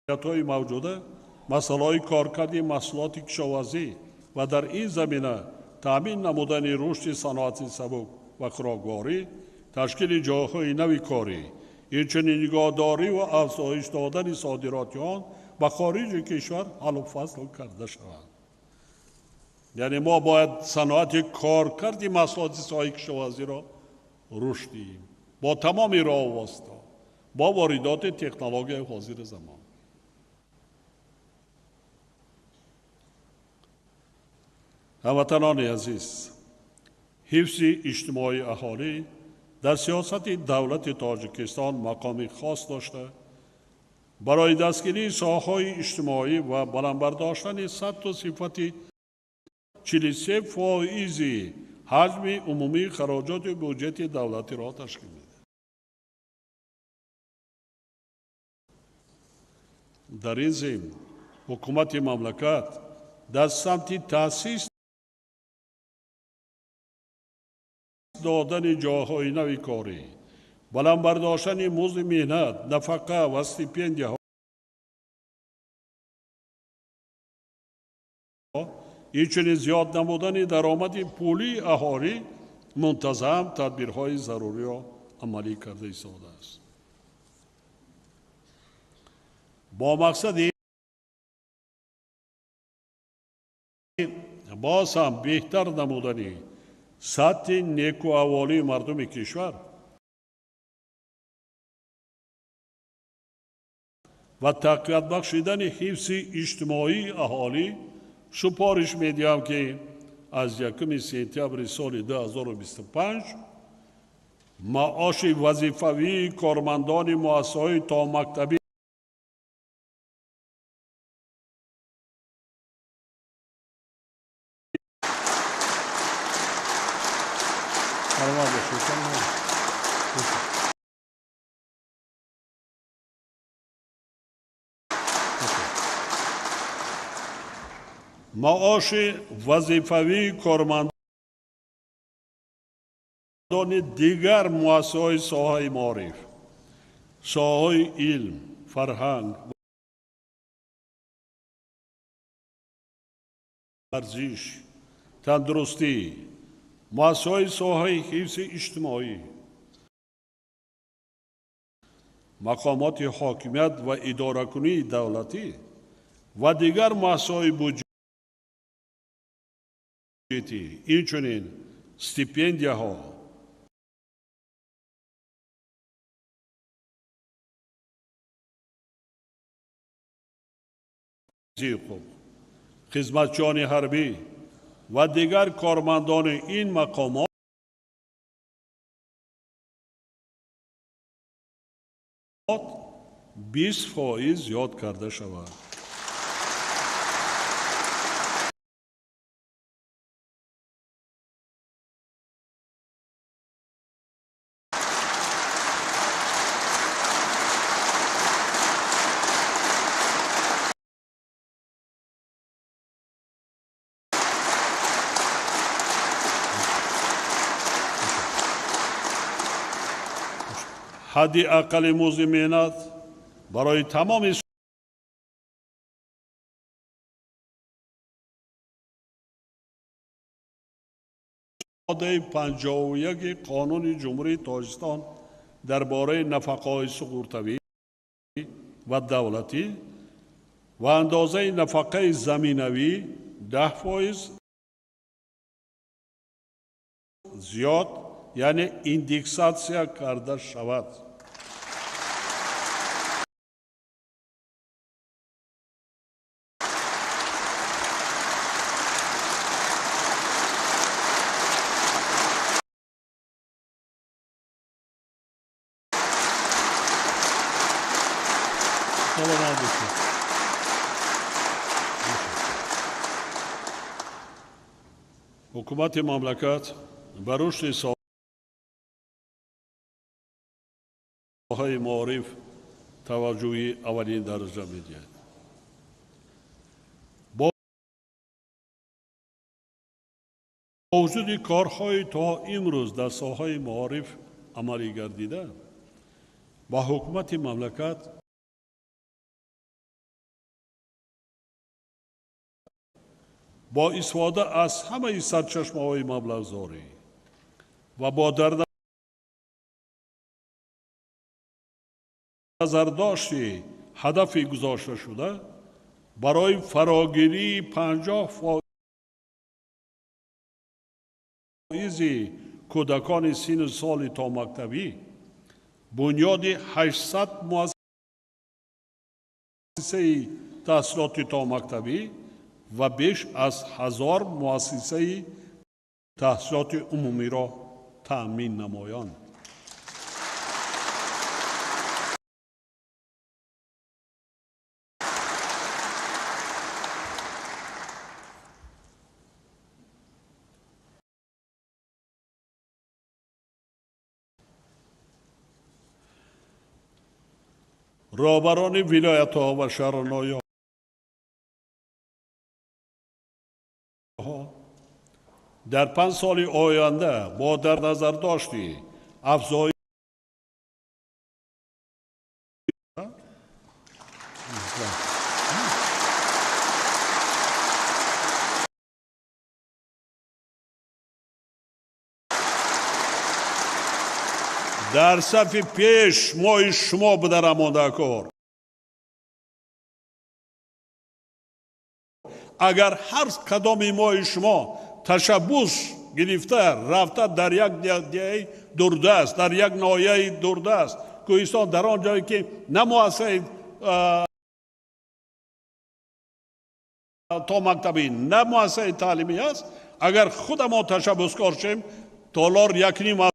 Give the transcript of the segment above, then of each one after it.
Имкониятҳои мавҷуда, масъалаҳои коркарди маҳсулоти кишоварзӣ ва дар ин замина таъмин намудани рушди саноати сабук ва хӯрокворӣ, ташкили ҷойҳои нави корӣ, инчунин нигоҳдорӣ ва афзоиш додани содироти он ба хориҷи кишвар ҳаллу фасл карда шаванд. Яъне мо бояд саноати коркарди маҳсулоти соҳаи кишоварзиро рушд диҳем бо тамоми роҳу восита, бо воридоти технологияи ҳозири замон. Ҳамватанони азиз, ҳифзи иҷтимоии аҳолӣ дар сиёсати давлати Тоҷикистон мақоми хос дошта, барои дастгирии соҳаҳои иҷтимоӣ ва баланд бардоштани сатҳу сифати 43 фоизи ҳаҷми умумии хароҷоти буҷети давлатиро ташкил медиҳад. Дар ин зимн ҳукумати мамлакат дар самти таъсис додани ҷойҳои нави корӣ, баланд бардоштани музди меҳнат, нафақа ва стипендияҳо, инчунин зиёд намудани даромади пулии аҳолӣ мунтазам тадбирҳои заруриро амалӣ карда истодааст. Бо мақсади боз ҳам беҳтар намудани сатҳи некуаҳволии мардуми кишвар ва тақвият бахшидани ҳифзи иҷтимоии аҳолӣ супориш медиҳам, ки аз 1 сентябри соли 2025 маоши вазифавии кормандони муассисаҳои томактабӣ Саломат бошед. Маоши вазифавии кормандони дигар муассисаҳои соҳаи маориф, соҳаҳои илм, фарҳанг, варзиш, тандурустӣ, муассисаҳои соҳаи ҳифзи иҷтимоӣ, мақомоти ҳокимият ва идоракунии давлатӣ ва дигар муассисаҳои буҷетӣ, инчунин стипендияҳо ҳуқуқ, хизматчиёни ҳарбӣ ва дигар кормандони ин мақомот 20 фоиз зиёд карда шавад. Ҳадди аққали музди меҳнат барои тамоми моддаи 51-и Қонуни Ҷумҳурии Тоҷикистон дар бораи нафақаҳои суғуртавӣ ва давлатӣ ва андозаи нафақаи заминавӣ 10 фоиз зиёд, яъне индексатсия карда шавад. Саломат бошед. Ҳукумати мамлакат ба рушди соҳаи маориф таваҷҷӯҳи аввалин дараҷа медиҳад. Бо вуҷуди корҳои то имрӯз дар соҳаи маориф амалӣ гардида, ба ҳукумати мамлакат Бо истифода аз ҳамаи сарчашмаҳои маблағзорӣ ва бо дар назардошти ҳадафи гузошташуда барои фарогирии 50% кӯдакони синну соли томактабӣ бунёди 800 муассисаи таҳсилоти томактабӣ ва беш аз 1000 муассисаи таҳсилоти умумиро таъмин намоянд. Роҳбарони вилоятҳо ва шаҳру ноҳияҳо дар 5 соли оянда бо дар назардошти афзоиши дар сафи пеш мои шумо бидарамондакор. Агар ҳар кадоми мои шумо ташаббус гирифта рафта дар як деҳаи дурдаст, дар як ноҳияи дурдаст, кӯҳистон, дар он ҷое ки на муассисаи томактабӣ, на муассисаи таълимӣ аст, агар худамо ташаббускор шем, толор 1,5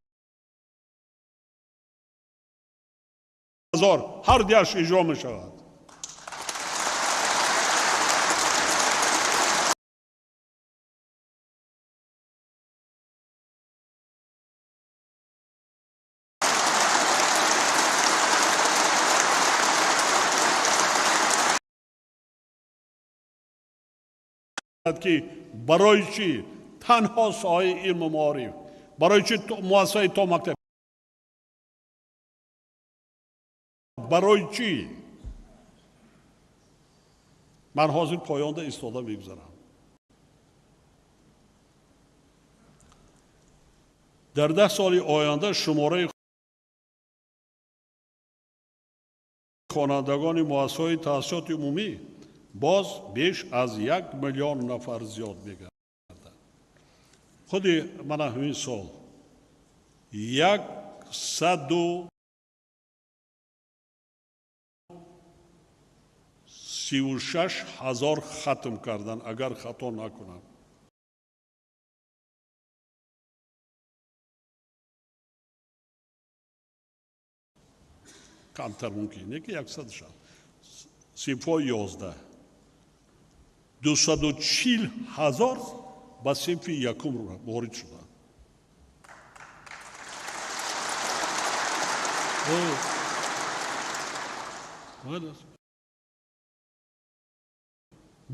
ҳазор ҳар диаш иҷро мешавад. Ки барои чӣ танҳо соҳаи илму маориф, барои чӣ муассисаи томактаб, барои чӣ? Ман ҳозир поёнда истода мегузарам. Дар 10 соли оянда шумораи хонандагони муассисаҳои таҳсилоти умумӣ боз беш аз 1 миллион нафар зиёд мегардад. Худи мана ҳамин сол 136 ҳазор хатм кардан, агар хато накунам. Камтар мумкин не ки 106. Синфҳои 11 240 ҳазор ба синфи якум ворид шуданд.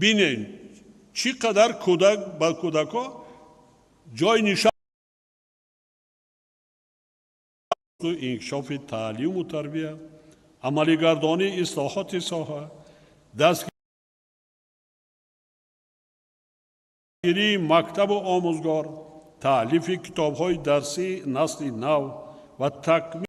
Бинед, чӣ қадар кӯдак ба кӯдакҳо ҷои нишасту инкишофи таълиму тарбия, амалигардонии ислоҳоти соҳа, дастгирии мактабу омӯзгор, таълифи китобҳои дарсии насли нав ва такмили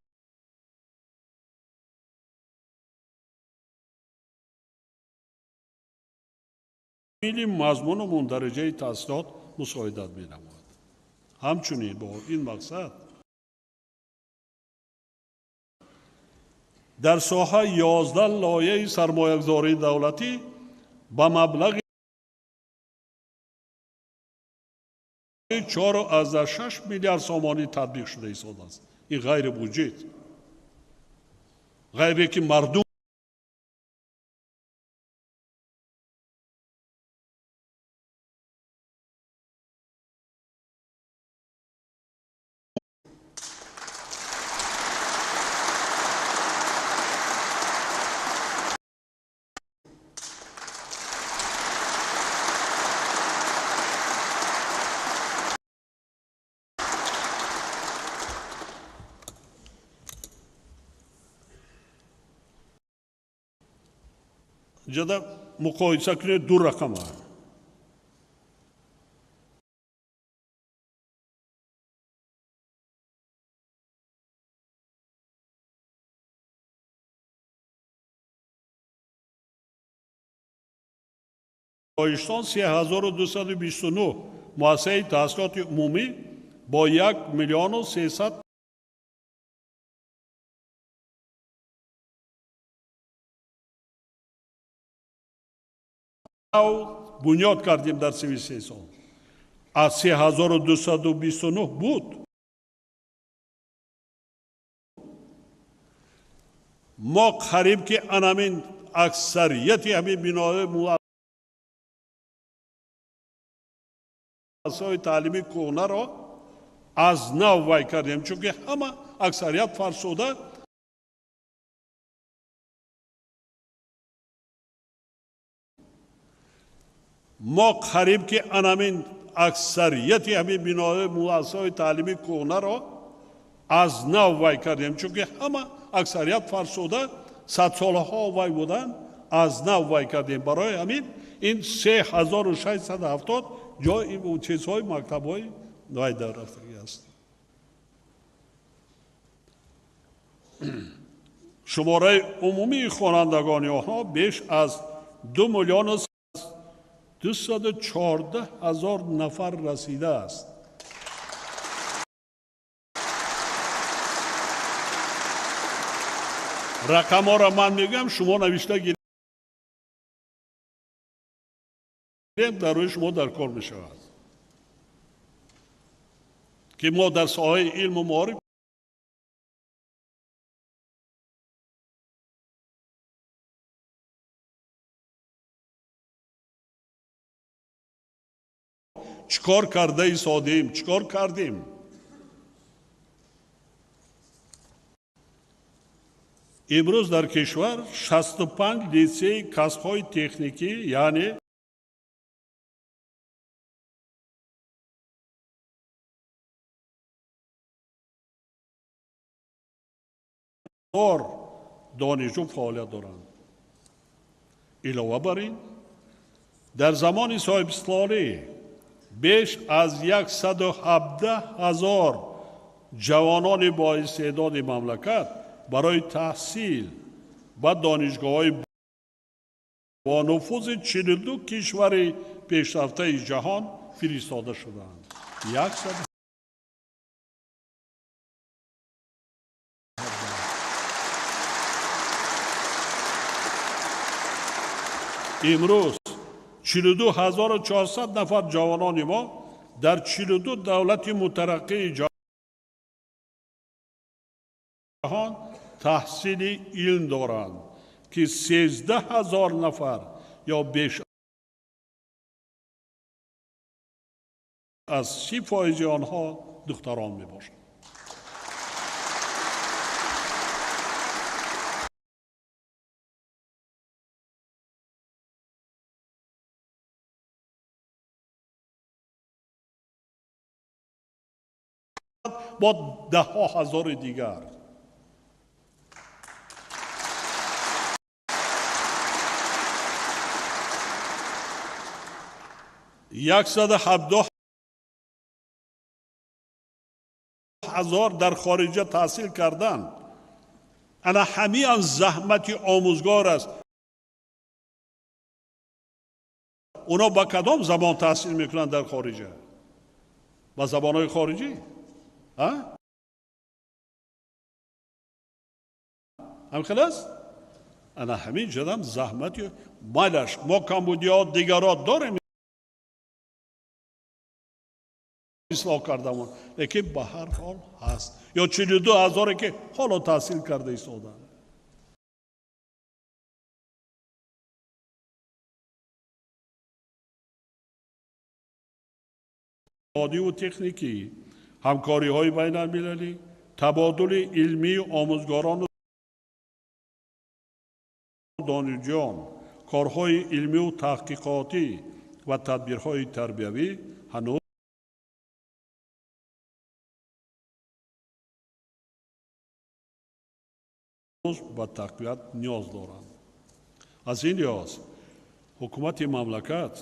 мазмуну мундариҷаи таҳсилот мусоидат менамояд. Ҳамчунин бо ин мақсад дар соҳа 11 лоиҳаи сармоягузории давлатӣ ба маблағи 4,6 миллиард сомонӣ татбиқ шуда истодааст. Ин ғайри буҷет, ғайре ки мардум ҷада муқоиса кунед ду рақама. Тоҷикистон 3229 муассисаи таҳсилоти умумӣ бо 1 миллиону 300 бунёд кардем дар 33 сол. Аз 3229 буд. Мо қариб ки анамин аксарияти ҳамин биноҳои муассисаҳои таълимии кӯҳнаро аз нав вай кардем, чунки ҳама аксарият фарсуда. Мо қариб ки анамин аксарияти ҳамин биноҳои муассисаҳои таълимии кӯҳнаро аз нав вай кардем, чунки ҳама аксарият фарсуда садсолаҳо вай буданд, аз нав вай кардем. Барои ҳамин ин 3670 ҷой чизҳои мактабҳои вай дар рафтагӣ аст. Шумораи умумии хонандагони онҳо беш аз 2 миллиону 214 ҳазор нафар расидааст. Рақамҳоро ман мегӯям, шумо навишта гирем, дар рӯи шумо дар кор мешавад, ки мо дар соҳаи илму маориф чӣ кор карда истодем, чӣ кор кардем. Имрӯз дар кишвар 65 литсеи касбҳои техникӣ, яъне донишҷӯ фаъолият доранд. Илова бар ин, дар замони соҳибистиқлолӣ беш аз 117 ҳазор ҷавонони боистеъдоди мамлакат барои таҳсил ба донишгоҳҳои бонуфузи 42 кишвари пешрафтаи ҷаҳон фиристода шудаанд. 117 имрӯз 42400 нафар ҷавонони мо дар 42 давлати мутараққии ҷаҳон таҳсили илм доранд, ки 13 ҳазор нафар ё беш аз 30% онҳо духтарон мебошанд. Бо даҳҳо ҳазори дигар. 117 ҳазор дар хориҷа таҳсил карданд. Ана ҳамин заҳмати омӯзгор аст. Оно ба кадом забон таҳсил мекунанд дар хориҷа? Ба забонҳои хориҷӣ? Ҳам хел аст? Ана ҳамин ҷадам заҳмати майлаш. Мо камбудиҳо дигарот дорем ислоҳ кардамон, лекин ба ҳар ҳол ҳаст. Ё 42 ҳазоре ки ҳоло таҳсил карда истоданд. Одиву техникӣ, ҳамкориҳои байналмилалӣ, табодули илмии омӯзгорону донишҷӯён, корҳои илмию таҳқиқотӣ ва тадбирҳои тарбиявӣ ҳанӯз ба тақвият ниёз доранд. Аз ин лиҳоз ҳукумати мамлакат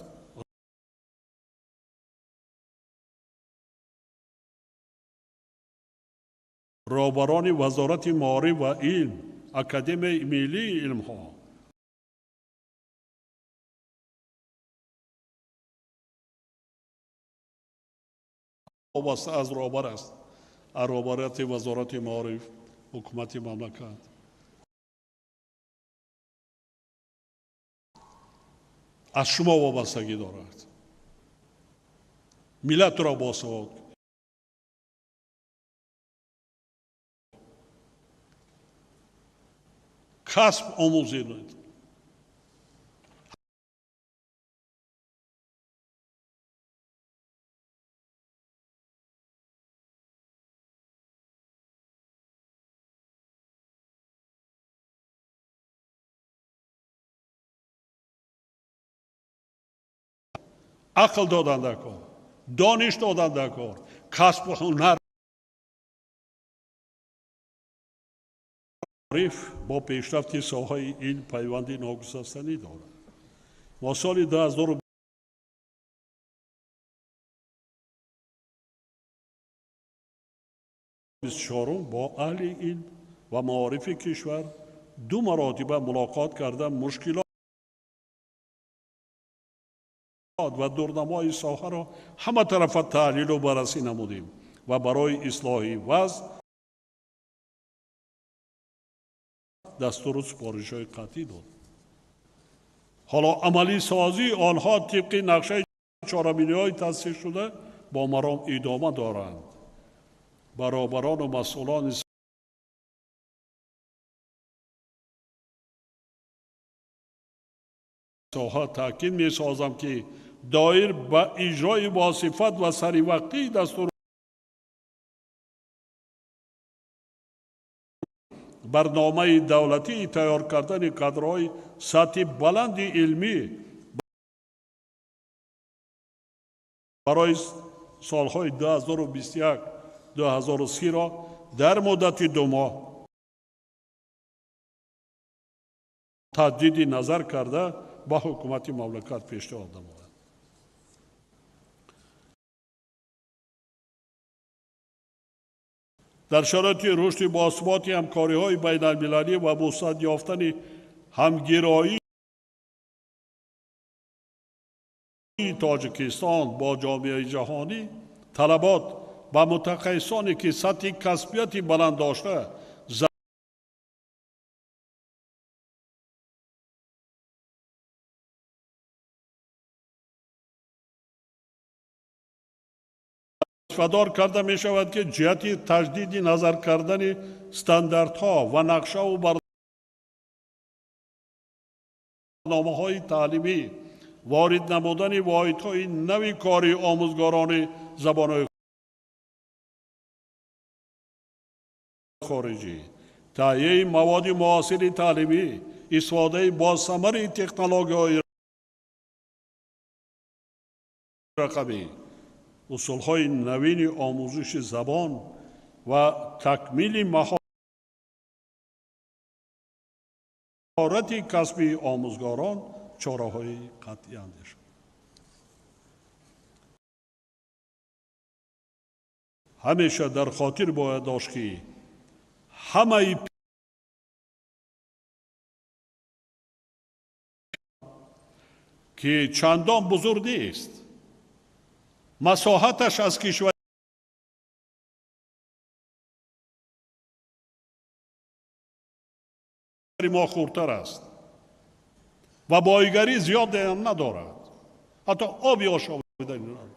роҳбарони Вазорати маориф ва илм, Академияи миллии илмҳо Вобаста аз роҳбар аст, аз роҳбарияти Вазорати маориф, ҳукумати мамлакат. Аз шумо вобастагӣ дорад. Миллатро босавод касб омӯзед. Ақл додан дар кор, дониш додан дар кор, касбу ҳунар бо пешрафти соҳаи илм пайванди ногусастанӣ дорад. Мо соли 2024 бо аҳли илм ва маорифи кишвар ду маротиба мулоқот карда, мушкилот ва дурнамои соҳаро ҳаматарафа таҳлилу баррасӣ намудем ва барои ислоҳи вазъ дастуру супоришҳои қатъӣ дод. Ҳоло амалисозии онҳо тибқи нақшаи чорабиниҳои таъсисшуда бо маром идома доранд. Баробарону масъулони соҳа таъкид месозам, ки доир ба иҷрои босифат ва саривақтии дастур барномаи давлатии тайёр кардани кадрҳои сатҳи баланди илмӣ барои солҳои 2021-2030-ро дар муддати 2 моҳ таҷдиди назар карда ба ҳукумати мамлакат пешниҳод намояд. Дар шароити рушди босуботи ҳамкориҳои байналмилалӣ ва вусъат ёфтани ҳамгироии Тоҷикистон бо ҷомеаи ҷаҳонӣ, талабот ба мутахассисоне ки сатҳи касбияти баланд дошта, вазифадор карда мешавад, ки ҷиҳати таҷдиди назар кардани стандартҳо ва нақшаву барномаҳои таълимӣ, ворид намудани воҳидҳои нави кори омӯзгорони забонҳои хориҷӣ, таҳияи маводи муосири таълимӣ, истифодаи босамари технологияҳои рақамӣ, усулҳои навини омӯзиши забон ва такмили маҳорати касбии омӯзгорон чораҳои қатъӣ андешанд. Ҳамеша дар хотир бояд дошт, ки ҳамаи ки чандон бузург нест, масоҳаташ аз кишвари мо хурдтар аст ва боигарӣ зиёдеам надорад, ҳатто оби ошомиданӣ надорад.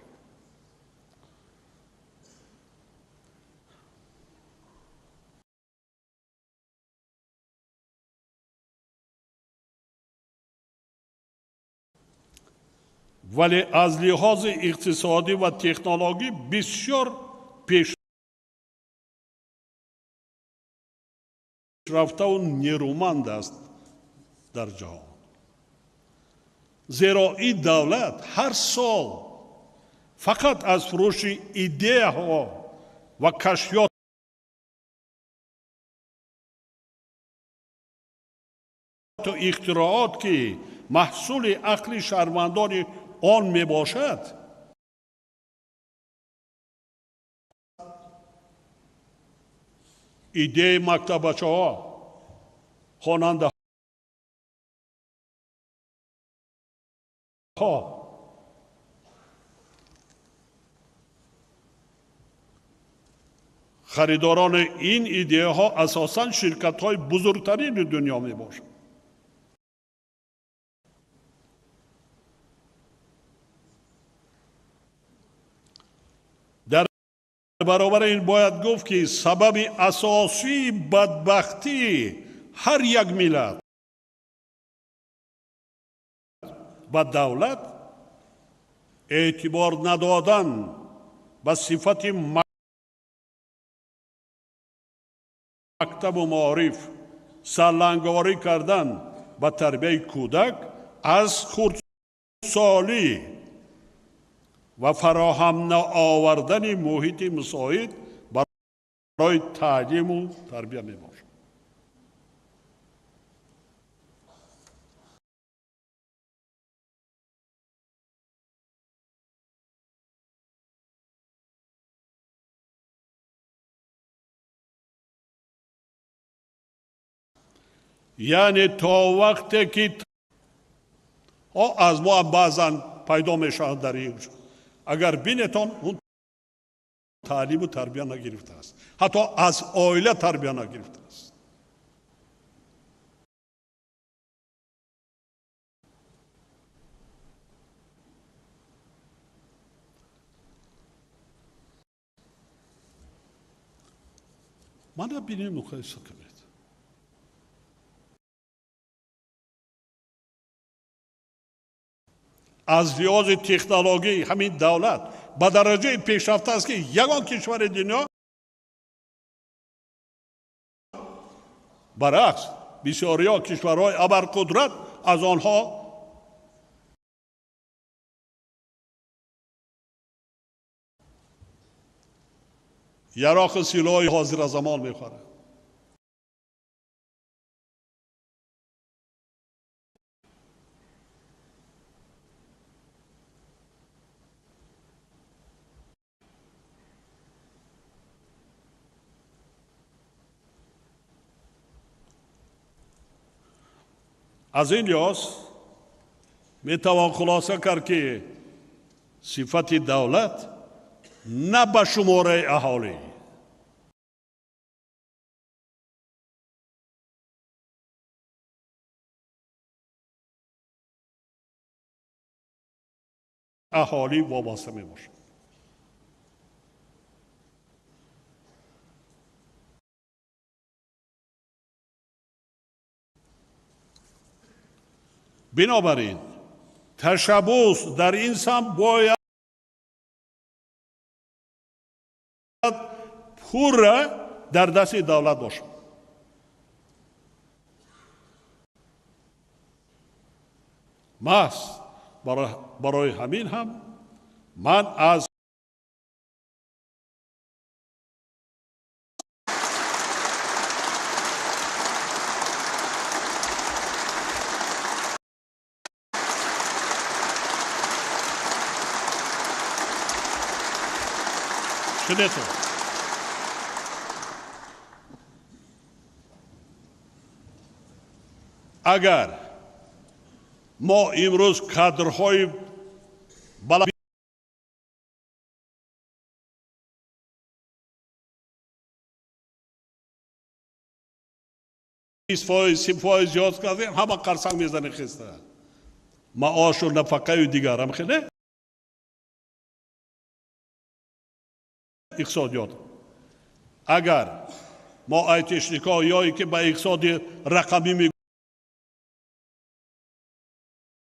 Вале аз лиҳози иқтисодӣ ва технологӣ бисёр пешрафтаву нерӯманд аст дар ҷаҳон. Зеро ин давлат ҳар сол фақат аз фурӯши идеяҳо ва кашфиёту ихтироот, ки маҳсули ақли шаҳрвандони он мебошад, идеяи мактабачаҳо, хонандаҳо, Харидорони ин идеяҳо асосан ширкатҳои бузургтарини дунё мебошанд. Дар баробари ин бояд гуфт, ки сабаби асосии бадбахтии ҳар як миллат ба давлат эътибор надодан ба сифати мактабу маориф, сарлангорӣ кардан ба тарбияи кӯдак аз хурдсолӣ ва фароҳам наовардани муҳити мусоид барои таълиму тарбия мебошад. Яъне то вақте ки аз мо баъзан пайдо мешавад дар ин, агар бинетон, он таълиму тарбия нагирифтааст, ҳатто аз оила тарбия нагирифтааст. Мана бинем, муқоиса кунед. Аз лиҳози технологӣ ҳамин давлат ба дараҷаи пешрафта аст, ки ягон кишвари дунё, баръакс, бисёриҳо кишварҳои абарқудрат аз онҳо яроқи силоҳи ҳозиразамон мехӯранд. Аз ин лиҳоз метавон хулоса кард, ки сифати давлат на ба шумораи аҳолӣ, вобаста мебошад. Бинобар ин ташаббус дар ин самт бояд пурра дар дасти давлат бошад. Маҳз барои ҳамин ҳам ман аз шунето, агар мо имрӯз кадрҳои 20%, 30% зиёд кардем, ҳама қарсанг мезанем, хеста маошу нафақаю дигар ҳам хеле иқтисодиёт. Агар мо айтишникҳо ё ки ба иқтисоди рақамӣ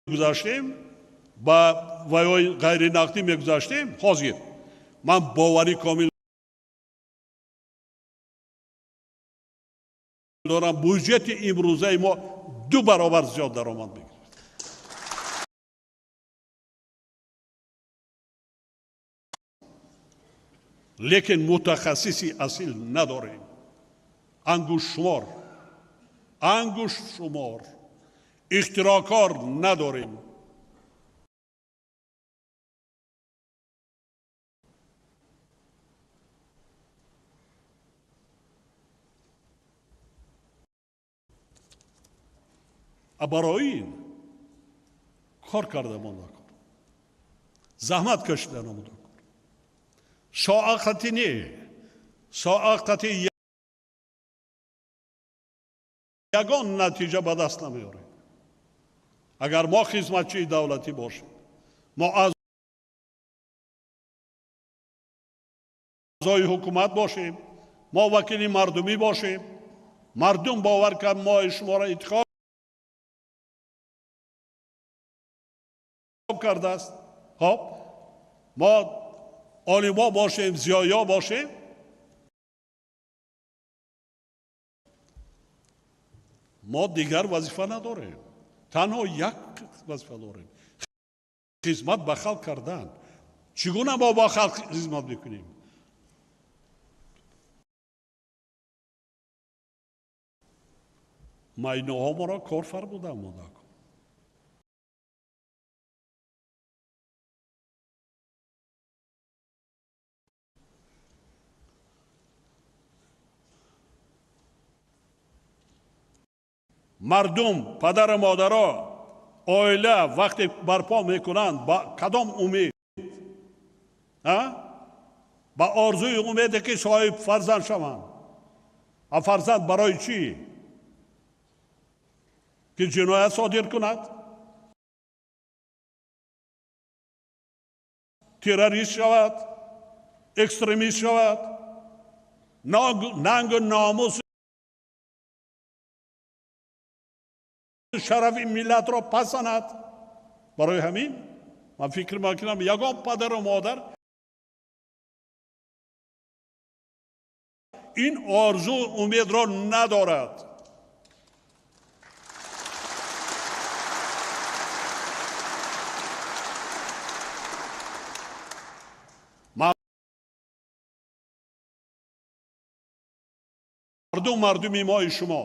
мегузаштем, ба ваёи ғайринақдӣ мегузаштем, ҳозир ман боварӣ комил дорам, буҷети имрӯзаи мо 2 баробар зиёд даромад мегирад. Лекин мутахассиси асил надорем. Ангуштшумор, ангуштшумор, ихтироъкор надорем. Барои ин кор карда монда кор, заҳмат кашида намуда кор, соахати не, Соат қати ягон натиҷа ба даст намеорем. Агар мо хизматчии давлатӣ бошем, мо аъзои ҳукумат бошем, мо вакили мардумӣ бошем, мардум бовар кард мо шуморо интихоб кардааст. Хоб, мо олимо бошем, зиёё бошем, мо дигар вазифа надорем. Танҳо як вазифа дорем: хизмат ба халқ кардан. Чӣ гуна мо ба халқ хизмат мекунем? Майноҳо моро кор фармуданд, модако. Мардум, падару модаро, оила вақте барпо мекунанд, ба кадом умед? Ба орзуи умеде ки соҳиб фарзанд шаванд. А фарзанд барои чӣ? Ки ҷиноят содир кунад, террорист шавад, экстремист шавад, нангу номус шарафи миллатро пасанад. Барои ҳамин ман фикр мекунам, ягон падару модар ин орзу умедро надорад. Мардум, мардуми мои шумо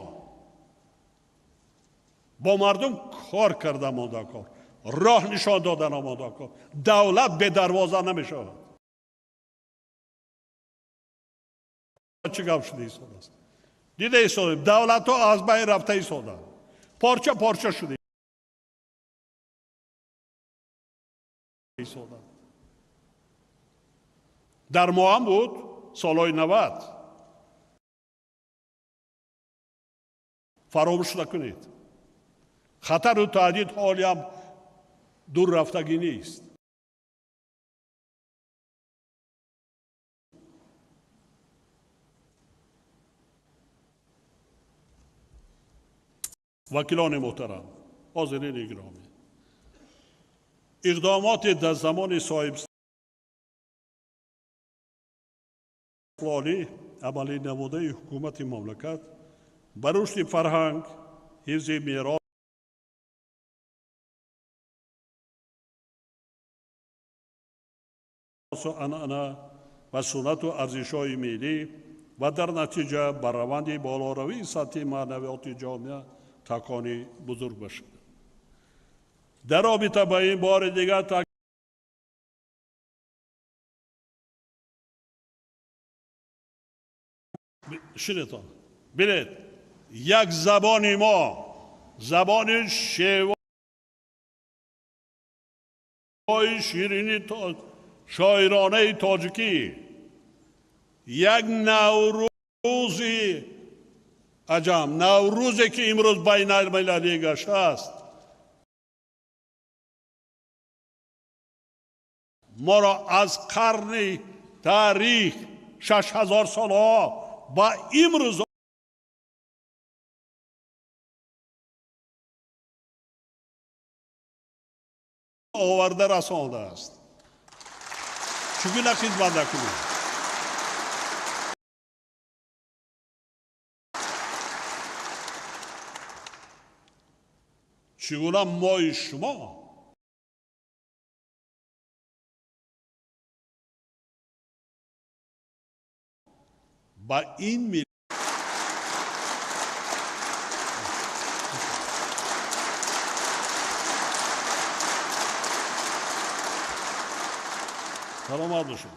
бо мардум кор карда монда кор, роҳ нишон дода намонда кор. Давлат бедарвоза намешавад. Чӣ гап шуда истодааст? Дида истодем, давлатҳо аз байн рафта истоданд, порча порча шуда истоданд. Дар мо ҳам буд солҳои 90. Фаромӯш накунед, хатару таҳдид ҳолиам дур рафтагӣ нест. Вакилони муҳтарам, ҳозирини гиромӣ, иқдомоти дар замони соҳибистиқлолӣ амалӣ намудаи ҳукумати мамлакат ба рушди фарҳанг, ҳифзи меросу анъана ва суннату арзишҳои миллӣ ва дар натиҷа ба раванди болоравии сатҳи маънавиёти ҷомеа такони бузург бошад. Дар робита ба ин бори дигар шинетон бинед, як забони мо, забони шевои ширини шоиронаи тоҷикӣ, як наврӯзи аҷам, наврӯзе ки имрӯз байналмилалӣ гаштааст, моро аз қарни таърих 6000 солҳо ба имрӯз оварда расондааст. Чӣ гуна хизмат накунем? Чӣ гуна мои шумо ба ин саломат бошед.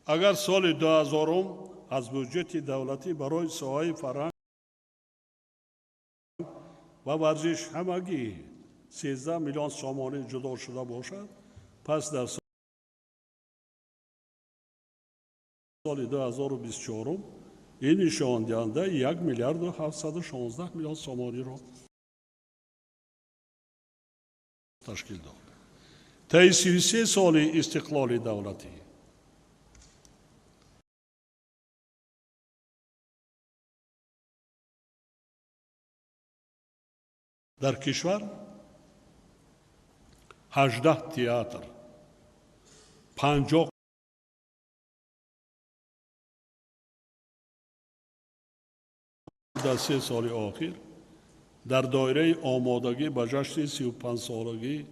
Агар соли 2000 аз буҷети давлатӣ барои соҳаи фарҳанг ва варзиш ҳамагӣ 13 миллион сомонӣ ҷудо шуда бошад, пас дар соли 2024 ин нишондиҳанда 1 миллиарду 716 миллион сомониро ташкил дод. Таи 33 соли истиқлоли давлатӣ дар кишвар 18 театр, 50 дар 3 соли охир дар доираи омодагӣ ба ҷашни 35-солагии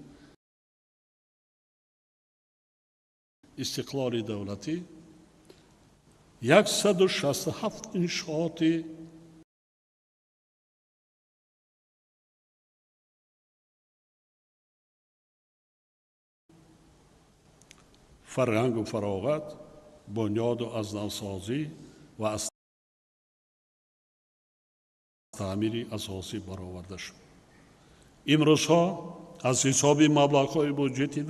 истиқлоли давлатӣ 167 иншооти фарҳангу фароғат, бунёду аз навсозӣ ва аз таъмири асосӣ бароварда шуд. Имрӯзҳо аз ҳисоби маблағҳои буҷети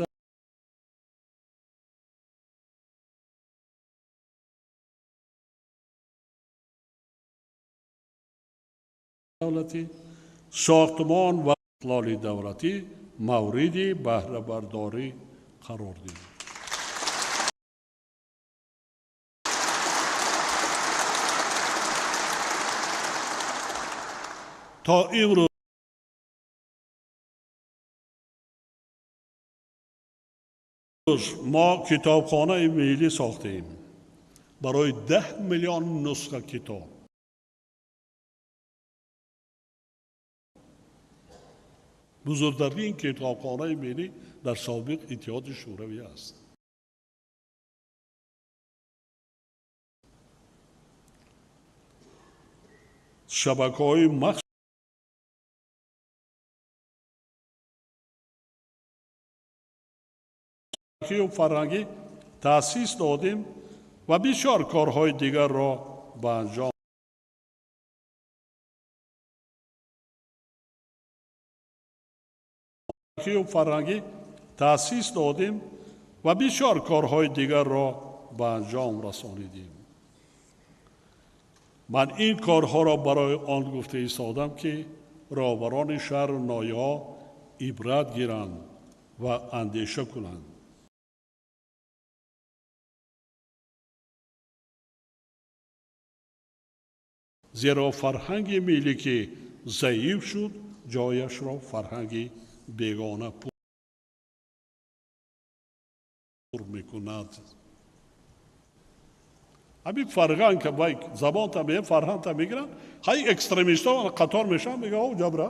давлатӣ сохтмон ва истиқлоли давлатӣ мавриди баҳрабардорӣ қарор дид. То имрӯз мо китобхонаи миллӣ сохтем барои 10 миллион нусха китоб. Бузургтарин китобхонаи миллӣ дар собиқ Иттиҳоди Шӯравӣ аст. Шабакаҳои махсус фарҳангӣ таъсис додем ва бисёр корҳои дигарро ба анҷом фарҳангӣ таъсис додем ва бисёр корҳои дигарро ба анҷом расонидем. Ман ин корҳоро барои он гуфта истодам, ки роҳбарони шаҳру ноҳияҳо ибрат гиранд ва андеша кунанд. Зеро фарҳанги миллӣ ки заиф шуд, ҷояшро фарҳанги бегона пур мекунад. Ҳамин фарҳанг ка вай забонта мея, фарҳангта мегиранд, ҳай экстремистҳо қатор мешаванд, мегӯянд о ҷабра.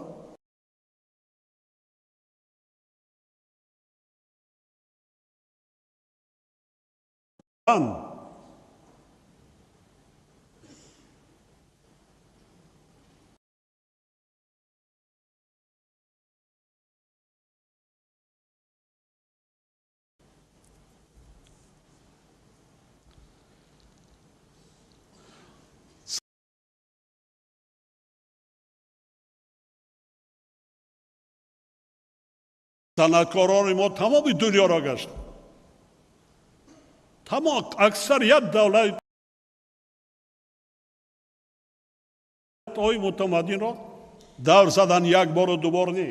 Санъаткорони мо тамоми дунёро гаштанд. Тамом аксарият давлатҳои мутамаддинро давр задан як бору дубор не.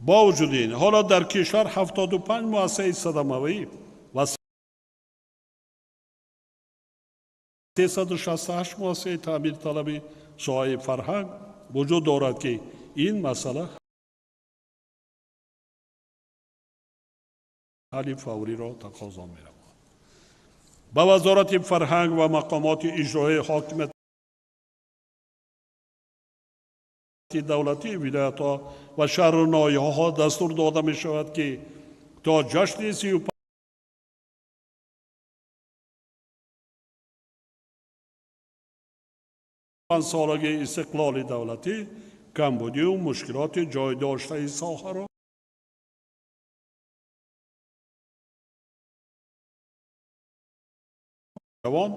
Бо вуҷуди ин ҳоло дар кишвар 75 муассисаи садамавӣ ва 368 муассисаи таъмирталаби соҳаи фарҳанг вуҷуд дорад, ки ин масъала ҳалли фавриро тақозо менамояд. Ба Вазорати фарҳанг ва мақомоти иҷроии ҳокимияти давлатии вилоятҳо ва шаҳру ноҳияҳо дастур дода мешавад, ки то ҷашни 35-солагии истиқлоли давлатӣ Камбудию мушкилоти ҷой доштаи соҳаро ҷавон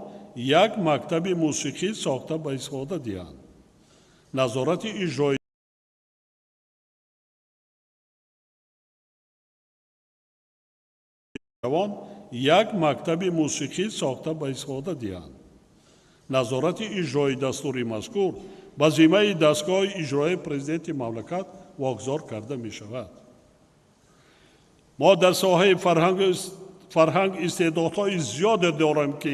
як мактаби мусиқӣ сохта ба истифода диҳанд. Назорати иҷрои ҷавон як мактаби мусиқӣ сохта ба истифода диҳанд. Назорати иҷрои дастури мазкур ба зиммаи дастгоҳи иҷроии президенти мамлакат вогузор карда мешавад. Мо дар соҳаи фарҳанг истеъдодҳои зиёде дорем, ки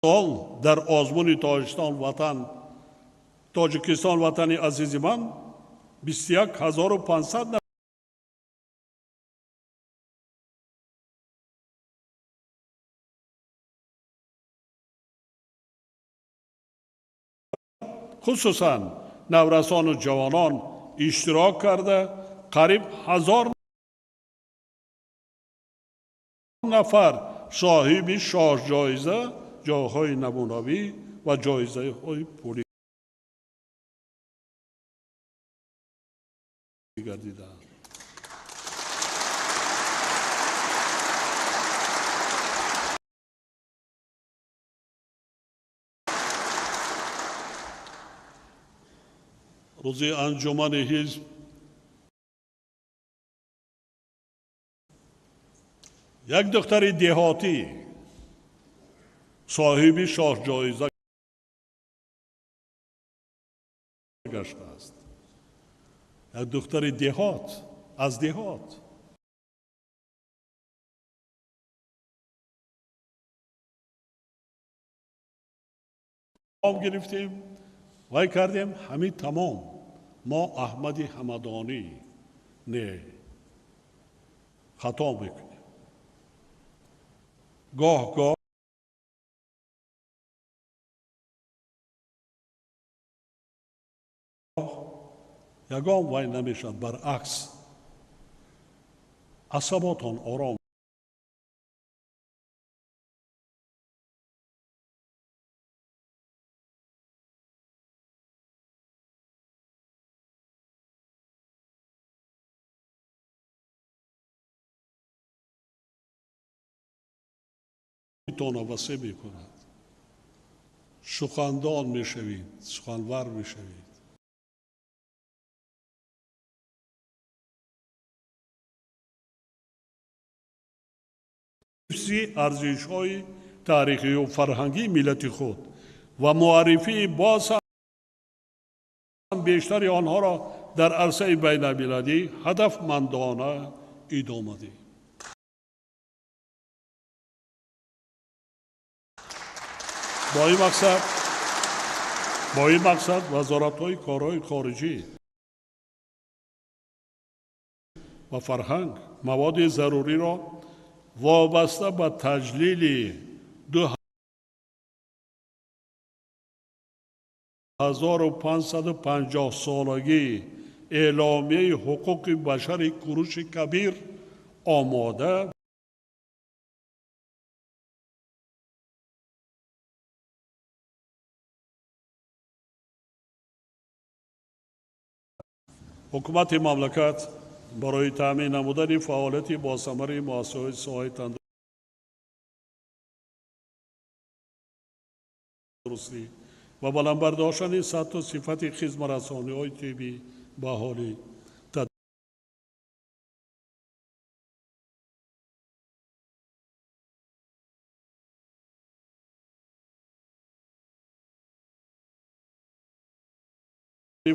сол дар озмуни Тоҷикистон ватани азизи ман 21500 хусусан наврасону ҷавонон иштирок карда, қариб 1000 нафар соҳиби шоҳҷоиза, ҷойҳои намунавӣ ва ҷоизаҳои пулӣ гардиданд. Рӯзи анҷумани ҳизб як духтари деҳотӣ соҳиби шоҳҷоиза гаштааст. Як духтари деҳот, аз деҳот. Гирифтем, вай кардем, ҳамин тамом. Мо Аҳмади Ҳамадонӣ не, хато мекунем. Гоҳ гоҳ ягон вай намешавад, баръакс асаботон ором тона васеъ мекунад. Сухандон мешавед, суханвар мешавед. Ҳифзи арзишҳои таърихию фарҳангии миллати худ ва муаррифии боз ҳам бештари онҳоро дар арсаи байналмилалӣ ҳадафмандона идома диҳем. Бо ин мақсад вазоратҳои корҳои хориҷӣ ва фарҳанг маводи заруриро вобаста ба таҷлили 2550 солагии эъломияи ҳуқуқи башари Куруши Кабир омода ҳукумати мамлакат барои таъмин намудани фаъолияти босамари муассисаҳои соҳаи тандурустӣ ва баланд бардоштани сатҳу сифати хизматрасониҳои тиббӣ ба аҳолӣ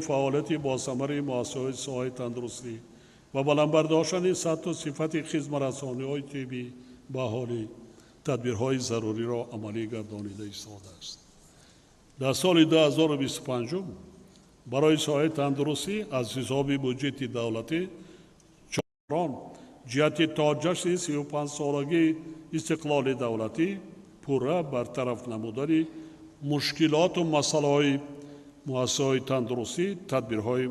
фаъолияти босамари муассисаҳои соҳаи тандурустӣ ва баланд бардоштани сатҳу сифати хизматрасониҳои тиббӣ ба аҳолӣ тадбирҳои заруриро амалӣ гардонида истодааст. Дар соли 2025 барои соҳаи тандурустӣ аз ҳисоби буҷети давлатӣ чорон ҷиҳати то ҷашни 35-солагии истиқлоли давлатӣ пурра бартараф намудани мушкилоту масъалаҳои муассисаҳои тандурустӣ тадбирҳои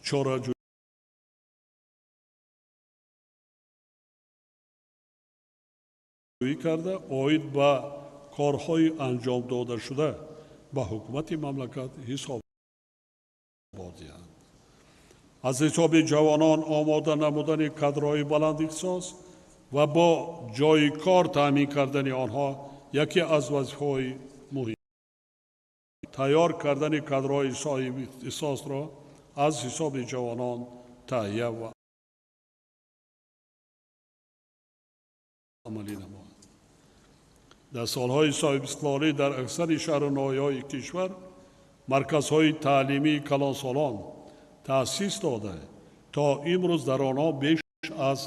Чораҷӯӣ карда, оид ба корҳои анҷом додашуда ба ҳукумати мамлакат ҳисоб диҳанд. Аз ҳисоби ҷавонон омода намудани кадрҳои баландихтисос ва бо ҷойи кор таъмин кардани онҳо яке аз вазифаҳои муҳим. Тайёр кардани кадрҳои соҳибихтисосро аз ҳисоби ҷавонон таҳия ва амалӣ намояд. Дар солҳои соҳибистиқлолӣ дар аксари шаҳру ноҳияҳои кишвар марказҳои таълимии калонсолон таъсис дода, то имрӯз дар онҳо беш аз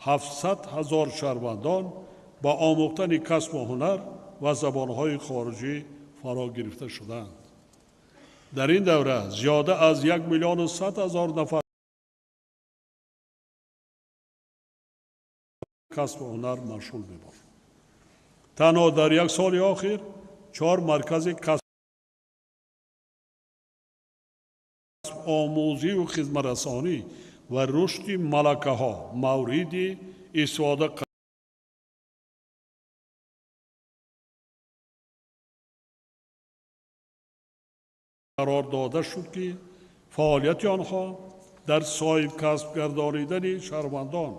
700 000 шаҳрвандон ба омӯхтани касбу ҳунар ва забонҳои хориҷӣ фаро гирифта шудаанд. Дар ин давра зиёда аз 1 100 000 нафар касбу ҳунар машғул мебошанд. Танҳо дар як соли охир 4 маркази касбомӯзию хизматрасонӣ ва рушди малакаҳо мавриди истифода қарор дода шуд, ки фаъолияти онҳо дар соҳибкасб гардонидани шаҳрвандон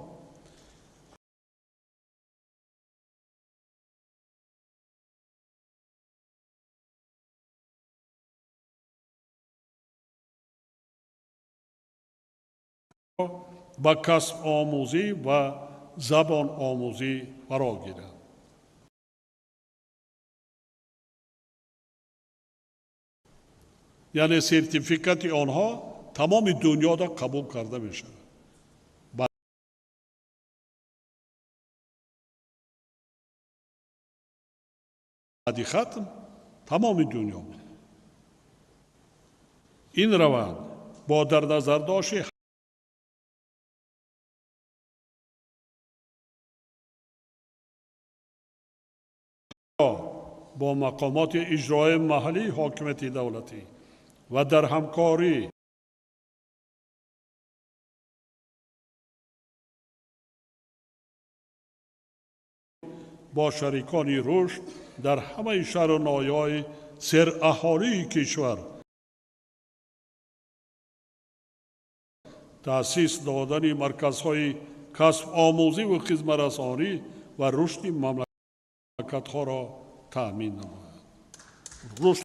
ба касбомӯзӣ ва забономӯзӣ фаро гирад. Яъне сертификати онҳо тамоми дунёда қабул карда мешавад. Баъди хатм тамоми дунё. Ин раванд бо дар назардошти бо мақомоти иҷрои маҳаллии ҳокимияти давлатӣ ва дар ҳамкорӣ бо шарикони рушд дар ҳамаи шаҳру ноҳияҳои сераҳолии кишвар таъсис додани марказҳои касбомӯзӣ ва хизматрасонӣ ва рушди мамлакатҳоро таъмин намояд. Рушд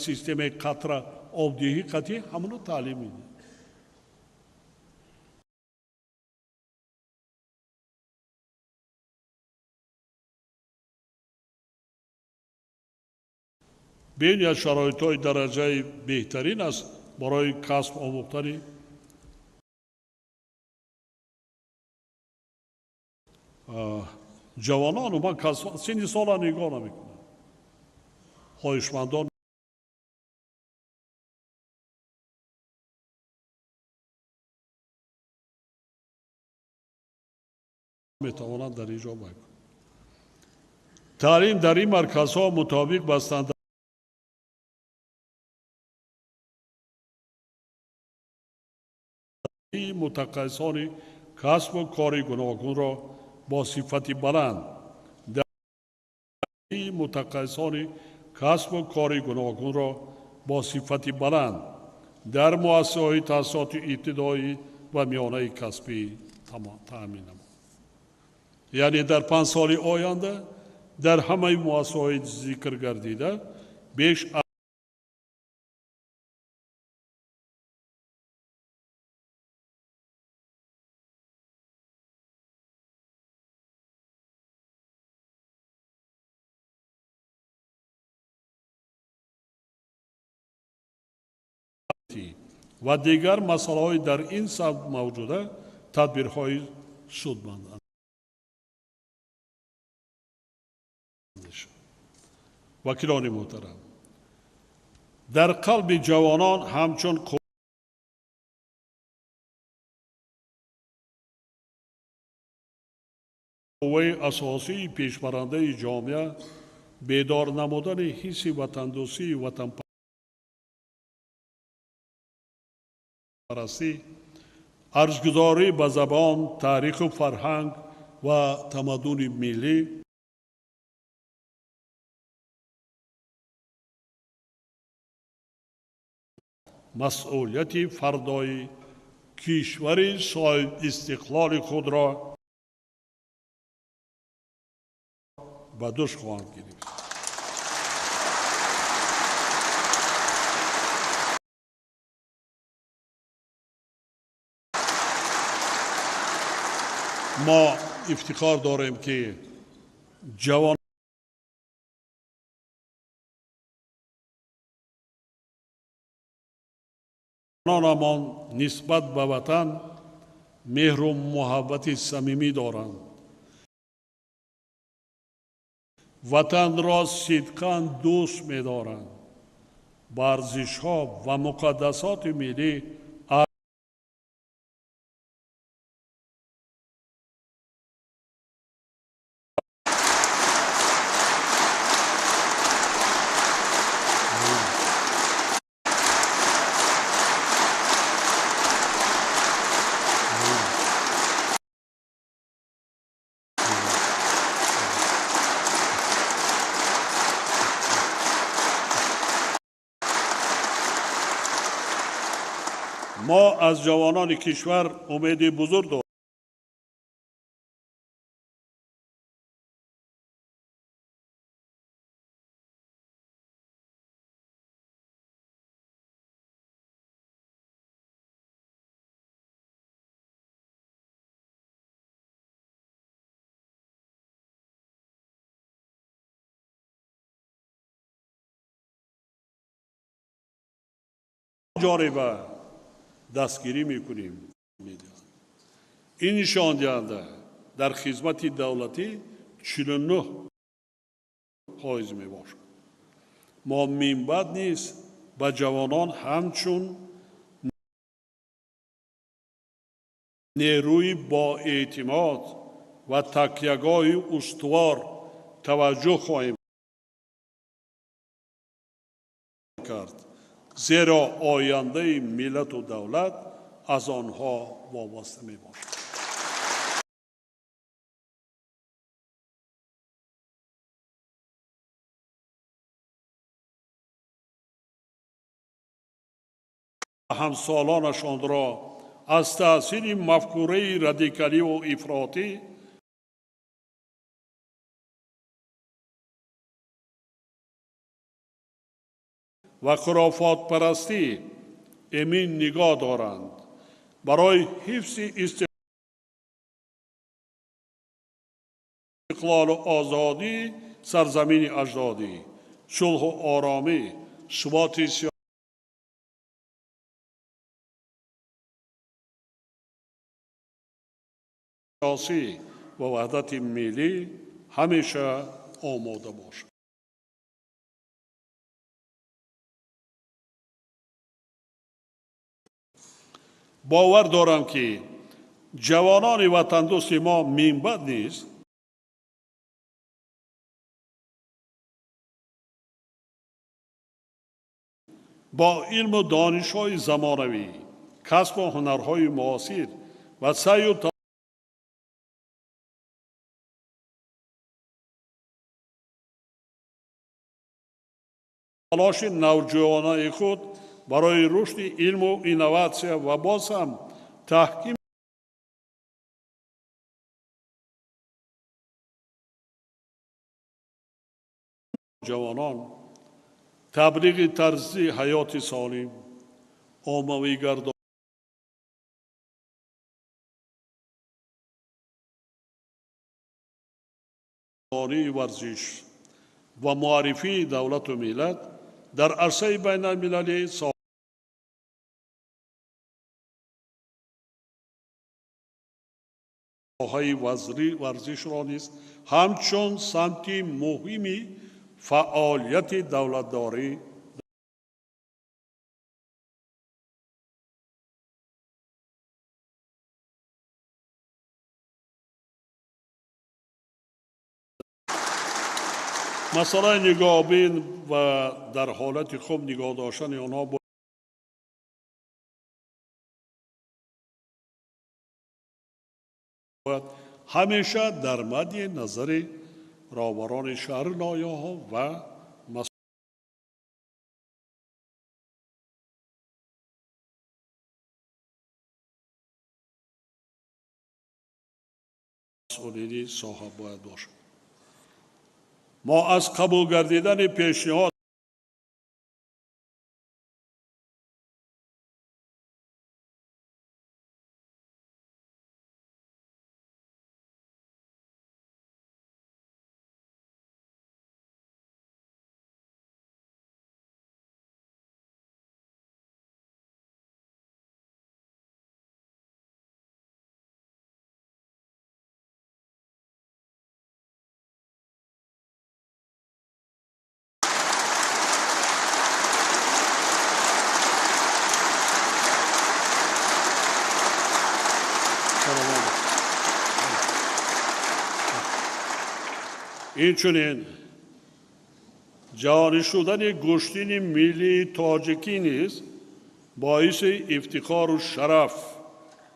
системаи қатра обдиҳӣ қатъӣ ҳамоно таълим медиҳад. Бениҳоят шароитҳои дараҷаи беҳтарин аст барои касб омӯхтани ҷавонону ман синни сола нигоҳ намекунам. Хоҳишмандон метавонанд дар ин ҷо бикунанд. Таълим дар ин марказҳо мутобиқ ба стандарти мутахассисони касбу кори гуногунро бо сифати баланд мутахассисони касбу кори гуногунро бо сифати баланд дар муассисаҳои таҳсилоти ибтидоӣ ва миёнаи касбӣ таъмин намояд. Яъне дар 5 соли оянда дар ҳамаи муассисаҳои зикр гардида беш ва дигар масъалаҳои дар ин самт мавҷуда тадбирҳои судманд. Вакилони муҳтарам, дар қалби ҷавонон ҳамчун Қувваи асосии пешбарандаи ҷомеа бедор намудани ҳисси ватандӯстию ватанпарастӣ, арҷгузорӣ ба забон, таъриху фарҳанг ва тамаддуни миллӣ, масъулияти фардои кишвари соҳибистиқлоли худро ба дӯш хоҳанд гирифт. Мо ифтихор дорем, ки ҷавононамон нисбат ба ватан меҳру муҳаббати самимӣ доранд, ватанро сидқан дӯст медоранд, ба арзишҳо ва муқаддасоти миллӣ мо аз ҷавонони кишвар умеди бузург дорем. Дастгирӣ мекунем. Ин нишондиҳанда дар хизмати давлатӣ 49% мебошад. Мо минбаъд низ ба ҷавонон ҳамчун нерӯи боэътимод ва такягоҳи устувор таваҷҷӯҳ хоҳем кард, зеро ояндаи миллату давлат аз онҳо вобаста мебошад. Ҳамсолонашонро аз таъсири мафкураи радикаливу ифротӣ ва хурофотпарастӣ эмин нигоҳ доранд. Барои ҳифзи истиқлолу озодӣ сарзамини аҷдодӣ, сулҳу оромӣ, суботи сиёсӣ ва ваҳдати миллӣ ҳамеша омода бошад. Бовар дорам, ки ҷавонони ватандӯсти мо минбаъд низ бо илму донишҳои замонавӣ, касбу ҳунарҳои муосир ва саъю талоши навҷӯёнаи худ барои рушди илму инноватсия ва боз ҳам таҳкими ҷавонон, таблиғи тарзи ҳаёти солим, оммавигардонии варзиш ва муаррифии давлату миллат дар арсаи байналмилалӣ соҳаи варзишро низ ҳамчун самти муҳими фаъолияти давлатдорӣ Масъалаи нигоҳбин ва дар ҳолати хуб нигоҳ доштани онҳо бояд ҳамеша дар мадди назари роҳбарони шаҳру ноҳияҳо ва масъулини соҳа бояд бошад. Мо аз қабул гардидани пешниҳод инчунин ҷорӣ шудани гӯштини миллии тоҷикӣ низ боиси ифтихору шараф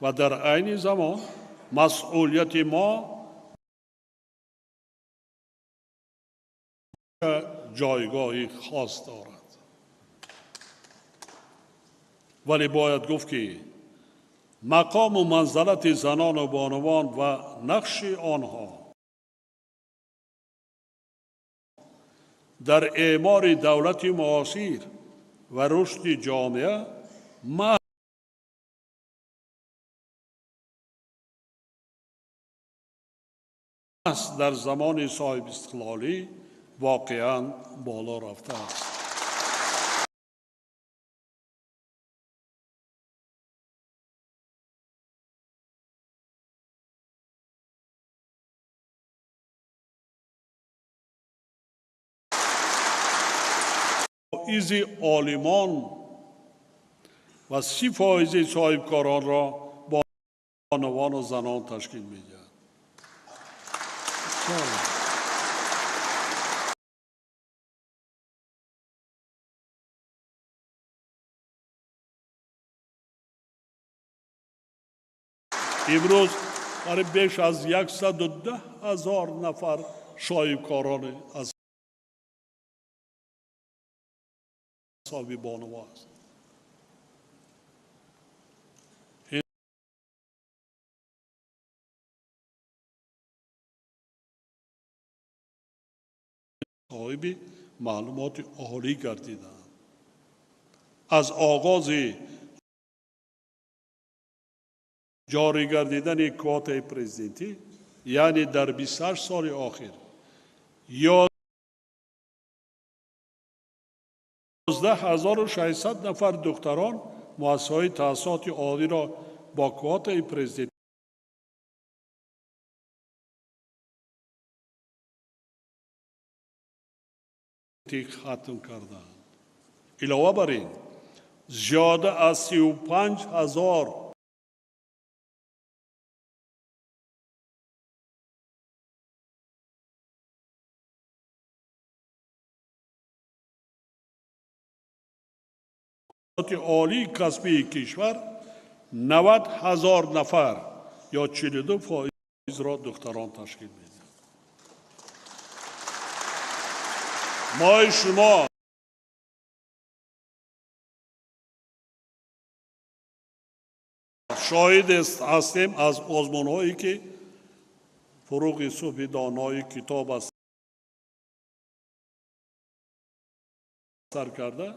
ва дар айни замон масъулияти мо ҷойгоҳи хос дорад. Вале бояд гуфт, ки мақому манзалати занону бонувон ва нақши онҳо дар эъмори давлати муосир ва рушди ҷомеа маҳз дар замони соҳибистиқлолӣ воқеан боло рафтааст. Фоизи олимон ва 30% соҳибкоронро бонувону занон ташкил медиҳад. Имрӯз қариб беш аз 110 000 нафар соҳибкорон аз ҳисоби бонуво аст. Ин соҳиби маълумоти олӣ гардиданд. Аз оғози ҷорӣ гардидани квотаи президентӣ, яъне дар 28 соли охир, 11600 нафар духтарон муассисаҳои таҳсилоти олиро бо квотаи президентӣ хатм карданд. Илова бар ин, зиёда аз 35 000 олии касбии кишвар 90 000 нафар ё 42%-ро духтарон ташкил медиҳанд. Мои шумо шоҳид ҳастем аз озмунҳое ки фуруғи субҳи донои китоб аст сар карда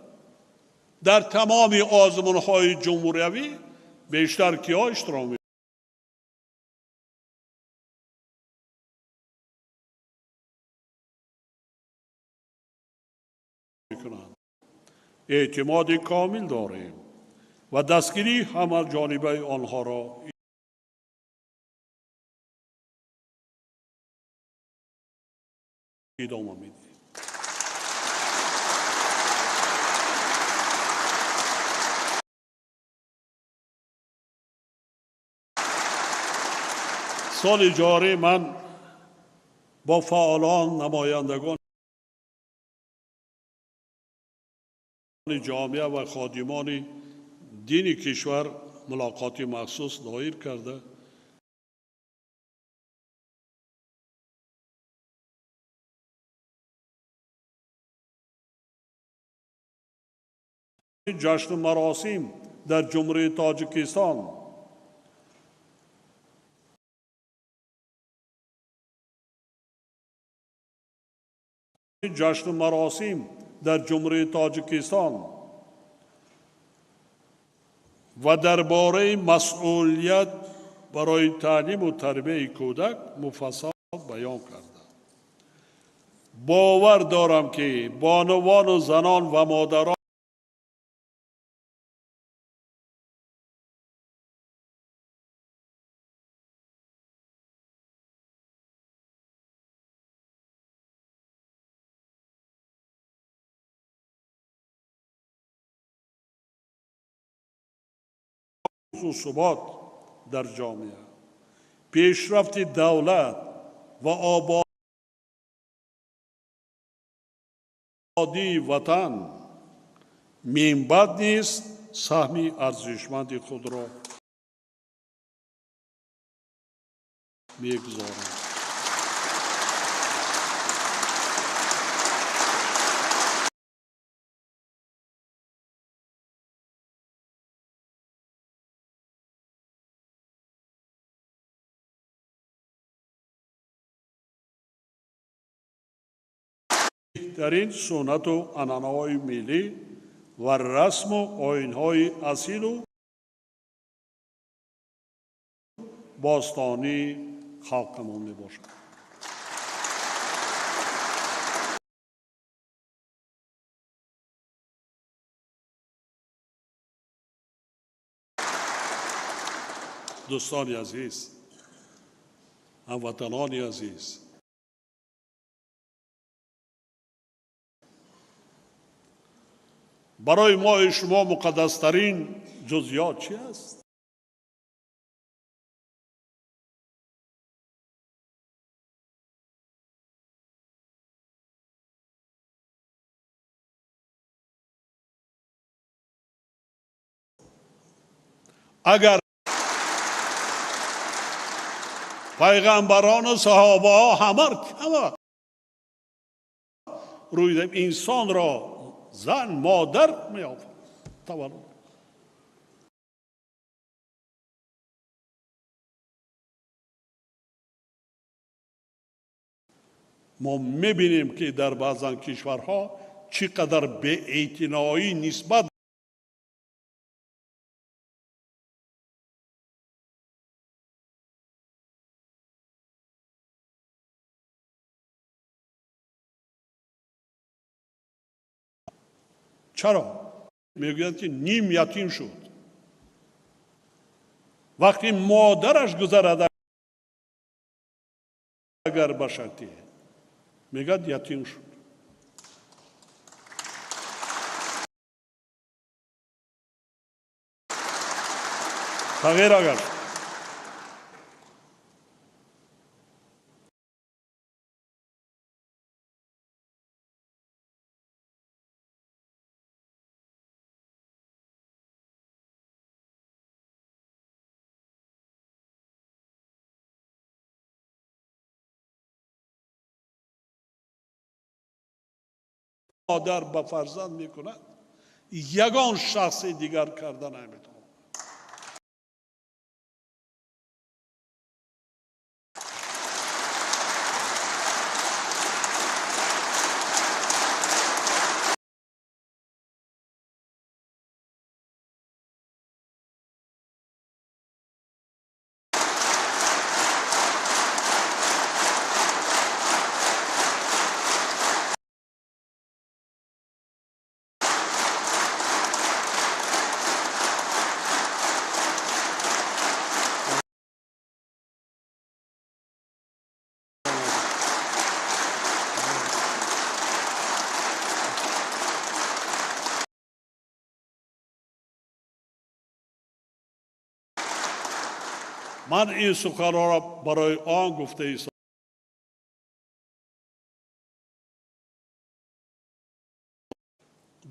дар тамоми озмунҳои ҷумҳуриявӣ бештар киҳо иштирок мекунанд. Эътимоди комил дорем ва дастгирии ҳамаҷонибаи онҳоро идома медиҳем. Соли ҷорӣ ман бо фаъолон, намояндагони Ҷомеа ва ходимони дини кишвар мулоқоти махсус доир карда, ҷашну маросим дар Ҷумҳурии Тоҷикистон ҷашну маросим дар Ҷумҳурии Тоҷикистон ва дар бораи масъулият барои таълиму тарбияи кӯдак муфассал баён карда. Бовар дорам, ки бонувону занон ва модарон субот дар ҷомеа, пешрафти давлат ва ободии ватан минбаъд низ саҳми арзишманди худро мегузоранд. Беҳтарин суннату анъанаҳои миллӣ ва расму оинҳои асилу бостонии халқамон мебошад. Дӯстони азиз, ҳамватанони азиз, барои мои шумо муқаддастарин ҷузъиёт чи аст? Агар пайғамбарону саҳобаҳо ҳама рӯи инсонро зан, модар меофарид, таваллуд. Мо мебинем, ки дар баъзан кишварҳо чӣ қадар беэътиноӣ нисбат чаро мегӯянд, ки ним ятим шуд. Вақти модараш гузарад, агар ба шарте мегӯяд, ятим шуд. Тағйир агар модар ба фарзанд мекунад, ягон шахси дигар карда наметавонад. Ман ин суханҳоро барои он гуфта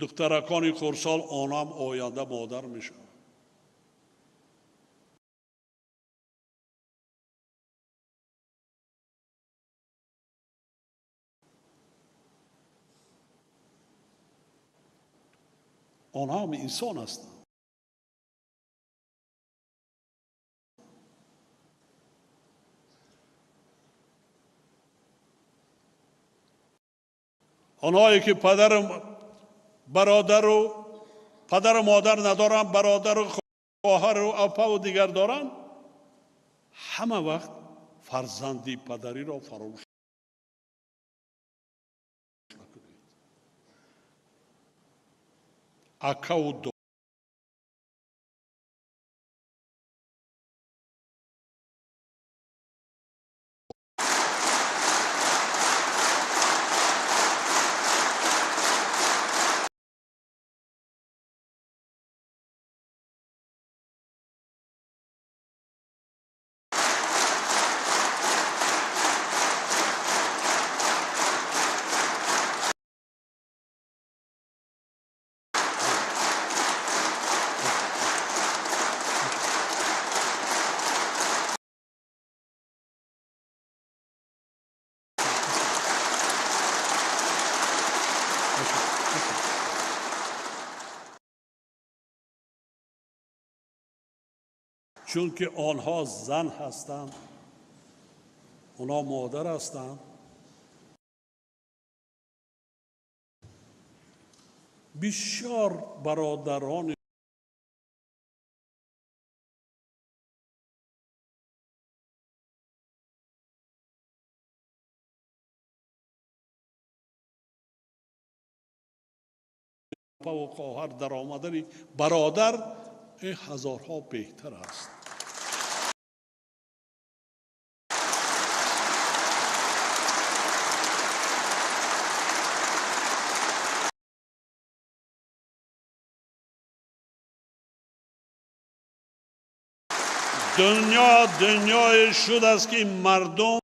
Духтаракони хурдсол онам оянда модар мешавад. Онҳо ҳам инсон ҳастанд. Онҳое ки падару бародару падару модар надоранд, бародару хоҳару апаву дигар доранд, ҳама вақт фарзанди падариро фаромӯш накунед. Акаву чунки онҳо зан ҳастанд, онҳо модар ҳастанд. Бисёр бародарони ва хоҳар дар омадани бародар ин ҳазорҳо беҳтар аст. Дунё дунёе шудааст ки мардум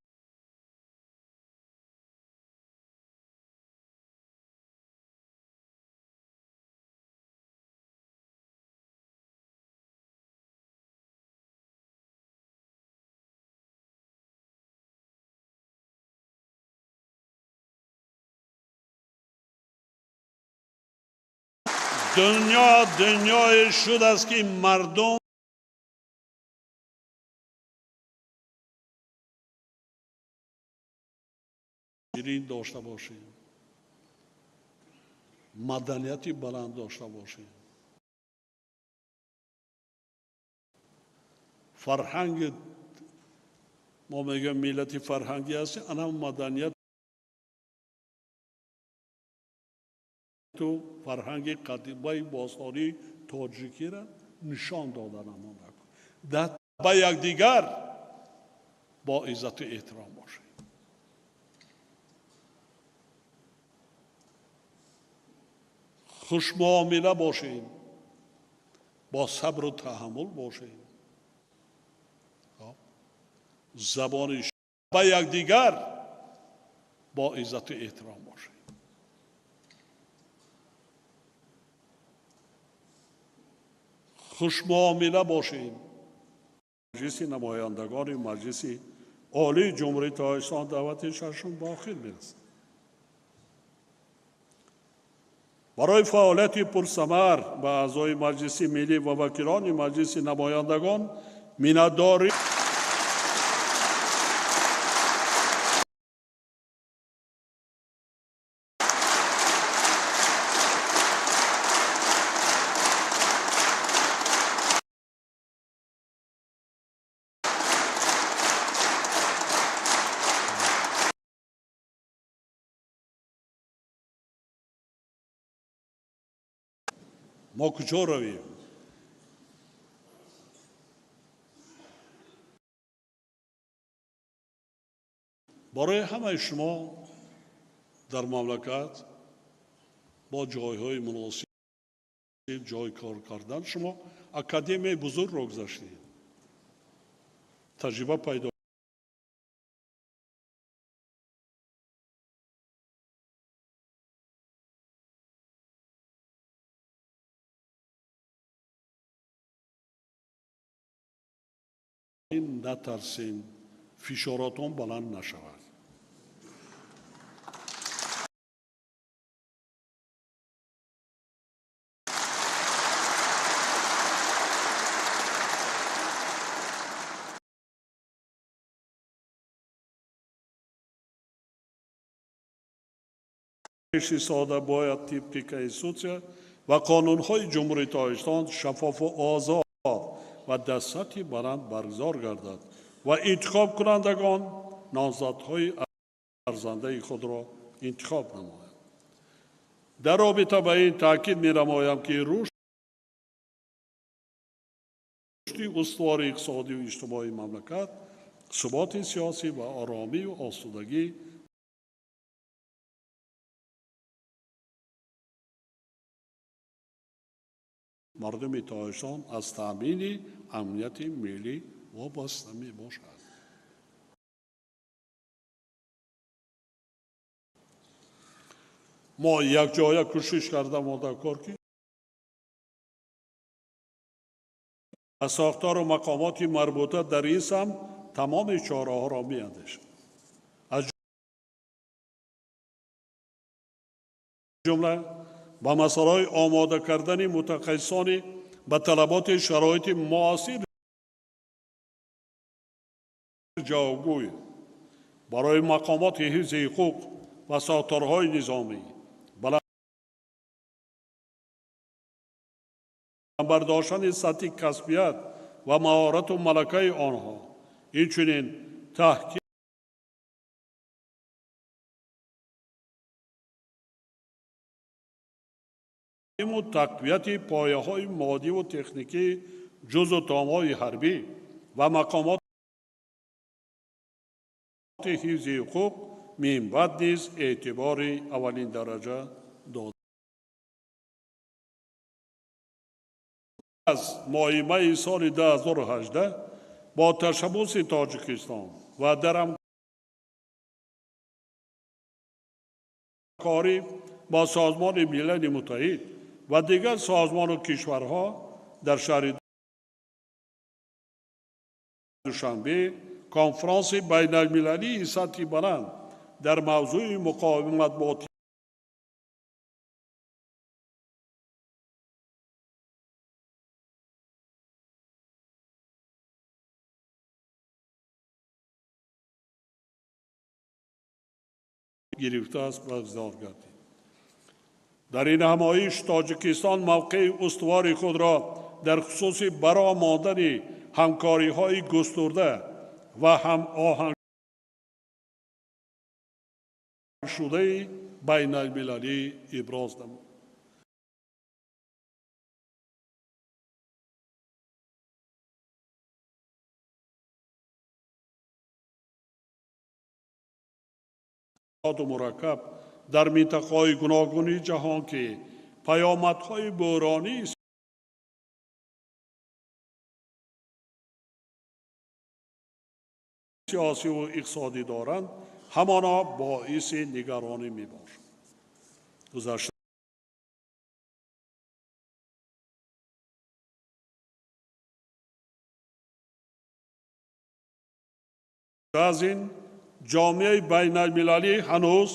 дунё дунёе шудааст ки мардум ширин дошта бошем, маданияти баланд дошта бошем, фарҳанги мо мегӯем миллати фарҳангӣ ҳастем, ана маданияту фарҳанги қадимаи бостонии тоҷикиро нишон доданамон ба якдигар бо иззату эҳтиром бошем. Хушмуомила бошем, бо сабру таҳаммул бошем, забони ба якдигар бо иззату эҳтиром бошем. Хушмуомила бошем. Маҷлиси намояндагони Маҷлиси Олии Ҷумҳурии Тоҷикистон даъвати шашум ба охир мерасад. Барои фаъолияти пурсамар ба аъзои Маҷлиси Миллӣ ва вакилони Маҷлиси намояндагон миннатдорӣ мо куҷо равем? Барои ҳамаи шумо дар мамлакат бо ҷойҳои муносиб ҷой кор кардан шумо академияи бузургро гузаштед, таҷриба пайдо Ин натарсен, фишоротон баланд нашавад. Сода бояд тибқи Конститутсия ва қонунҳои Ҷумҳурии Тоҷикистон шаффофу озод ва дар сатҳи баланд баргузор гардад ва интихобкунандагон номзадҳои арзандаи худро интихоб намоянд. Дар робита ба ин таъкид менамоям, ки рушди устувори иқтисодию иҷтимоии мамлакат, суботи сиёсӣ ва оромию осудагӣ мардуми Тоҷикистон аз таъмини амнияти миллӣ вобаста мебошад. Мо якҷоя кӯшиш карда модакор, ки аз сохтору мақомоти марбута дар ин самт тамоми чораҳоро меандешад. Аз ҷумла ба масъалаҳои омода кардани мутахассисони ба талаботи шароити муосир ҷавобгӯй барои мақомоти ҳифзи ҳуқуқ ва сохторҳои низомӣ, баланд бардоштани сатҳи касбият ва маҳорату малакаи онҳо, инчунин таҳкиму тақвияти пояҳои моддиву техникии ҷузъу томҳои ҳарбӣ ва мақомоти ҳифзи ҳуқуқ минбаъд низ эътибори аввалиндараҷа дод. Аз моҳи майи соли 2018 бо ташаббуси Тоҷикистон ва дар ҳамкорӣ бо Созмони Милали Муттаҳид ва дигар созмону кишварҳо дар шаҳри Душанбе конфронси байналмилалии сатҳи баланд дар мавзӯи муқовимат бо гирифтааст баргузор гардид. Дар ин ҳамоиш Тоҷикистон мавқеи устувори худро дар хусуси бароҳ мондани ҳамкориҳои густурда ва ҳамоҳангшудаи байналмилалӣ иброз намуд. Мураккаб дар минтақаҳои гуногуни ҷаҳон, ки паёмадҳои бӯҳронии сиёсиву иқтисодӣ доранд, ҳамоно боиси нигаронӣ мебошад. Гузашта аз ин, ҷомеаи байналмилалӣ ҳанӯз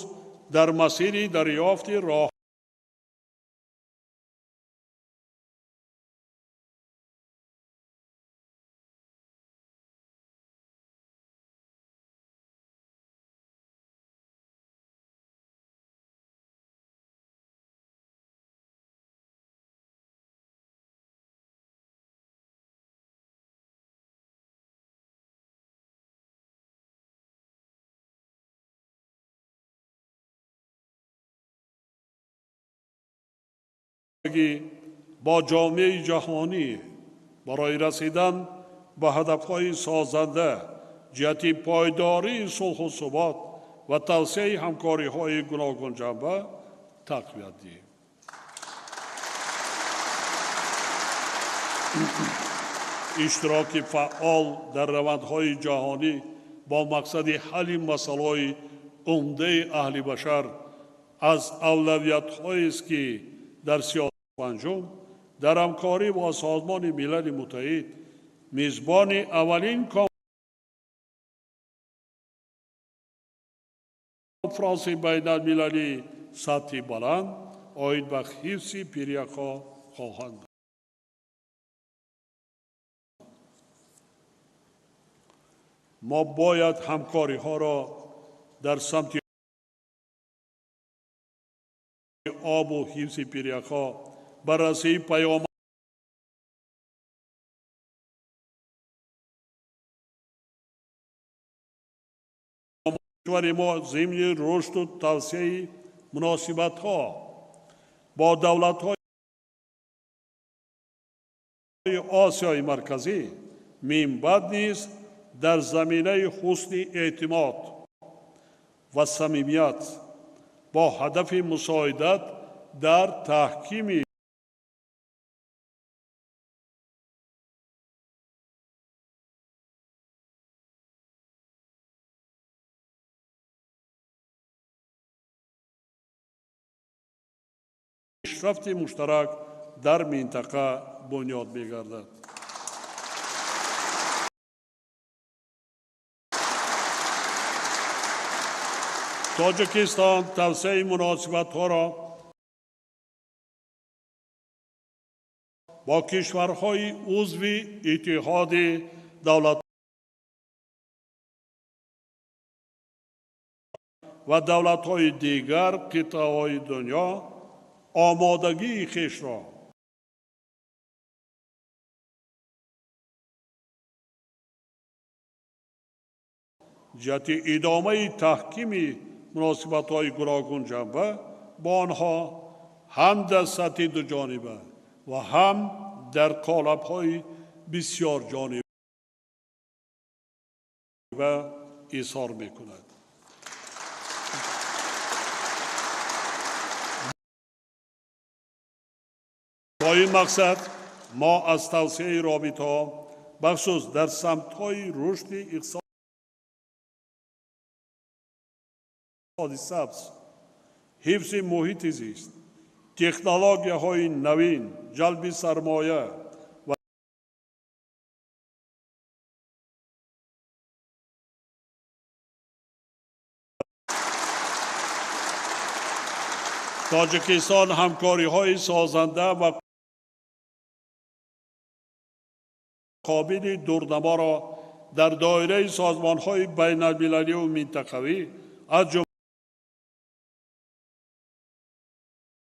дар масири дарёфти роҳ бо ҷомеаи ҷаҳонӣ барои расидан ба ҳадафҳои созанда ҷиҳати пойдории сулҳу субот ва тавсеаи ҳамкориҳои гуногунҷанба тақвият диҳем. Иштироки фаъол дар равандҳои ҷаҳонӣ бо мақсади ҳалли масъалаҳои умдаи аҳли башар аз авлавиятҳоест, ки дар сиёсати панҷум дар ҳамкорӣ бо Созмони Милали Муттаҳид мизбони аввалин Конфронси байналмилалии сатҳи баланд оид ба ҳифзи пиряхҳо хоҳанд. Мо бояд ҳамкориҳоро дар самти обу ҳифзи пиряхҳо, баррасии паёмаи мо зимни рушду тавсеаи муносибатҳо бо давлатҳои Осиёи Марказӣ минбаъд низ дар заминаи ҳусни эътимод ва самимият бо ҳадафи мусоидат дар таҳкими пешрафти муштарак дар минтақа бунёд мегардад. Тоҷикистон тавсеаи муносибатҳоро бо кишварҳои узви Иттиҳоди давлат ва давлатҳои дигар қитъаҳои дунё омодагии хешро ҷиҳати идомаи таҳкими муносибатҳои гуногунҷанба бо онҳо ҳам дар сатҳи дуҷониба ва ҳам дар қолабҳои бисёрҷониба изҳор мекунад. Бо ин мақсад мо аз тавсеаи робитаҳо бахусус дар самтҳои рушди иқтисоди сабз, ҳифзи муҳити зист, технологияҳои навин, ҷалби сармоя ва Тоҷикистон ҳамкориҳои созанда ва қобили дурнаморо дар доираи созмонҳои байналмилалию минтақавӣ, аз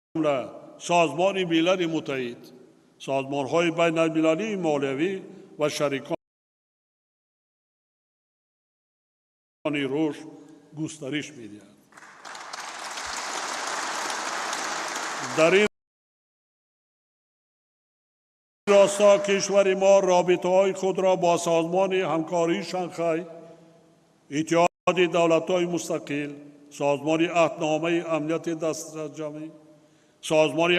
ҷумла Созмони Милали Муттаҳид, созмонҳои байналмилалии молиявӣ ва шарикони рушд густариш медиҳад. Дар ин росто кишвари мо робитаҳои худро бо Созмони ҳамкории Шанхай, Иттиҳоди давлатҳои мустақил, Созмони аҳдномаи амнияти дастаҷамъӣ, Созмони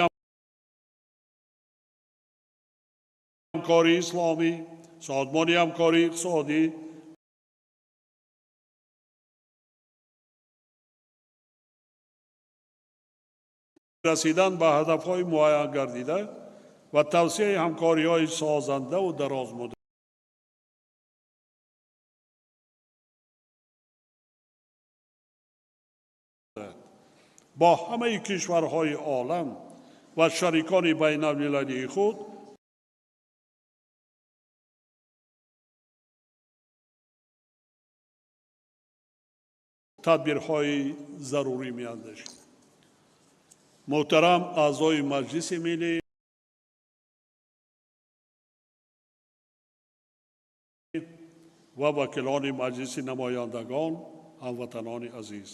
ҳамкории исломӣ, Созмони ҳамкории иқтисодӣ расидан ба ҳадафҳои муайян гардида ва тавсеаи ҳамкориҳои созандаву дарозмуддат бо ҳамаи кишварҳои олам ва шарикони байналмилалии худ тадбирҳои зарурӣ меандешад. Муҳтарам аъзои Маҷлиси Миллӣ ва вакилони Маҷлиси намояндагон, ҳамватанони азиз,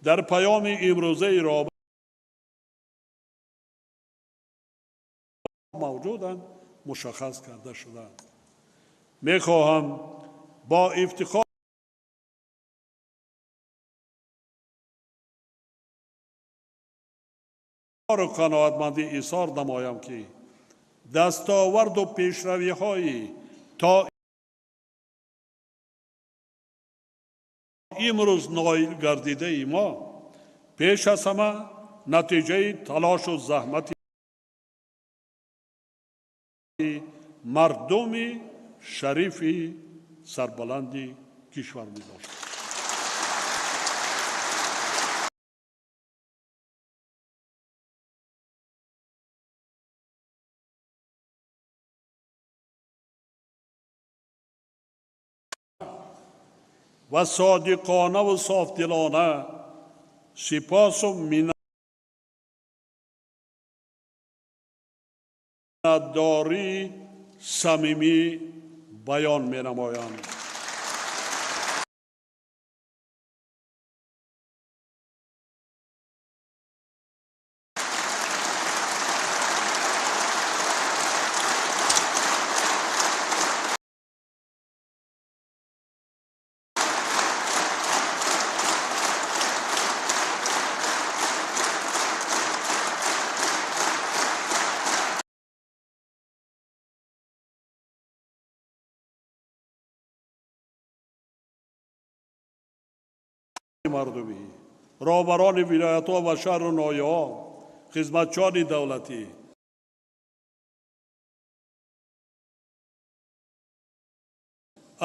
дар паёми имрӯзаи роҳбар мавҷуданд мушаххас карда шуданд. Мехоҳам бо ифтихору қаноатмандӣ изҳор намоям, ки дастоварду пешравиҳои то имрӯз ноил гардидаи мо пеш аз ҳама натиҷаи талошу заҳмати мардуми шарифи сарбаланди кишвар мебошад. ва содиқонаву софдилона сипосу миннатдории самимӣ баён менамоям. Мардумӣ, роҳбарони вилоятҳо ва шаҳру ноҳияҳо, хизматчиёни давлатӣ,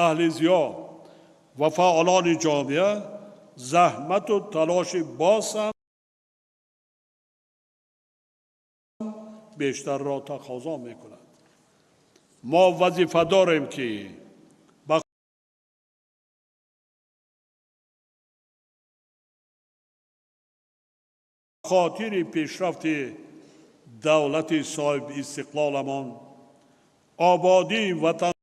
аҳли зиё ва фаъолони ҷомеа заҳмату талоши боз ҳам бештарро тақозо мекунад. Мо вазифа дорем, ки ба хотири пешрафти давлати соҳибистиқлоламон, ободии ватан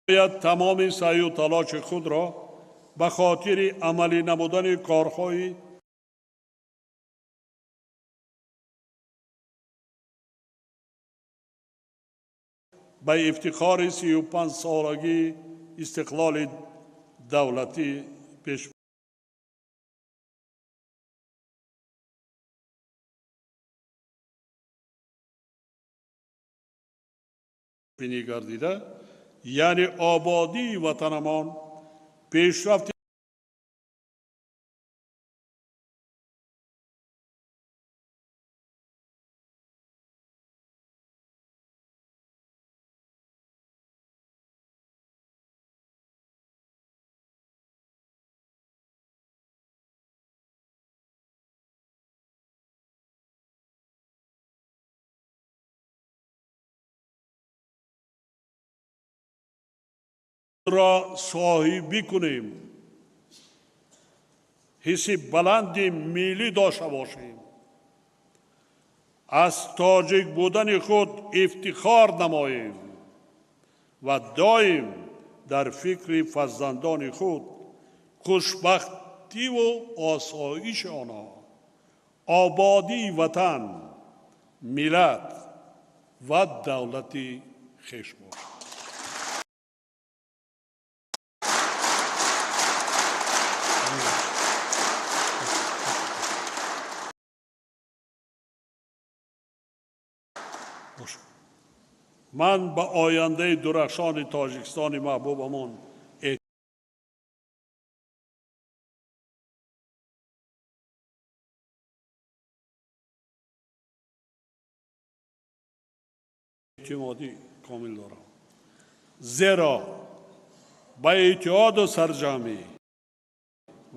бояд тамоми саъю талоши худро ба хотири амалӣ намудани корҳои ба ифтихори 35-солагии истиқлоли давлатӣ пешбинӣ гардида, яъне ободии ватанамон, пешрафти ро соҳибӣ кунем, ҳисси баланди миллӣ дошта бошем, аз тоҷик будани худ ифтихор намоем ва доим дар фикри фарзандони худ, хушбахтиву осоиши онҳо, ободии ватан, миллат ва давлати хеш бошем. Ман ба ояндаи дурахшони Тоҷикистони маҳбубамон эътимоди комил дорам, зеро ба иттиҳоду сарҷамъӣ,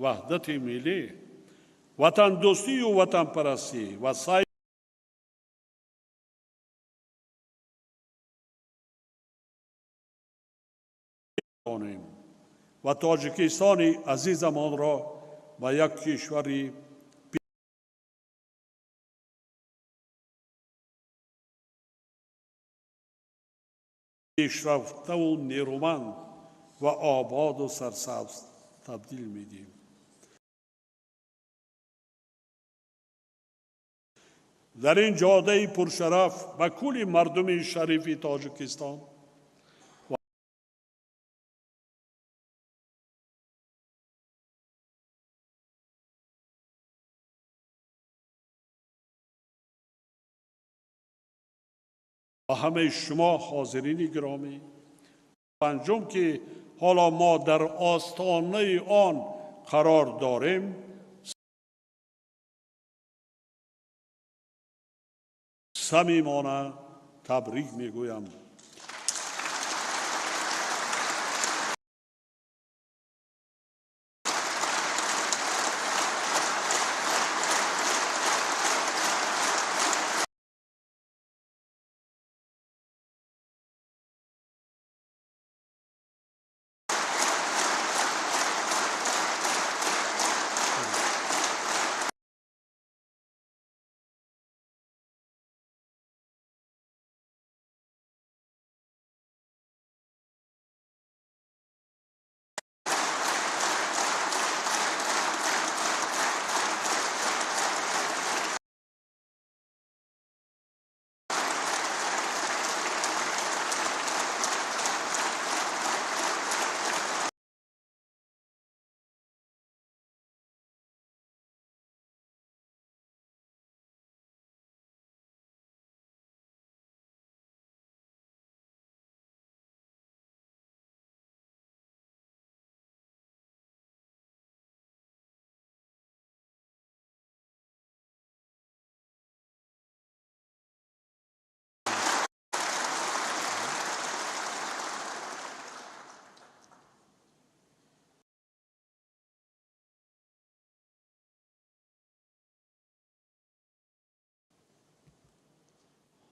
ваҳдати миллӣ, ватандӯстию ватанпарастӣ ва саъю ва Тоҷикистони азизамонро ба як кишвари пешрафтаву нерӯманд ва ободу сарсабз табдил медиҳем. Дар ин ҷодаи пуршараф ба кулли мардуми шарифи Тоҷикистон ва ҳамаи шумо ҳозирини гиромӣ, панҷум, ки ҳоло мо дар остонаи он қарор дорем, самимона табрик мегӯям.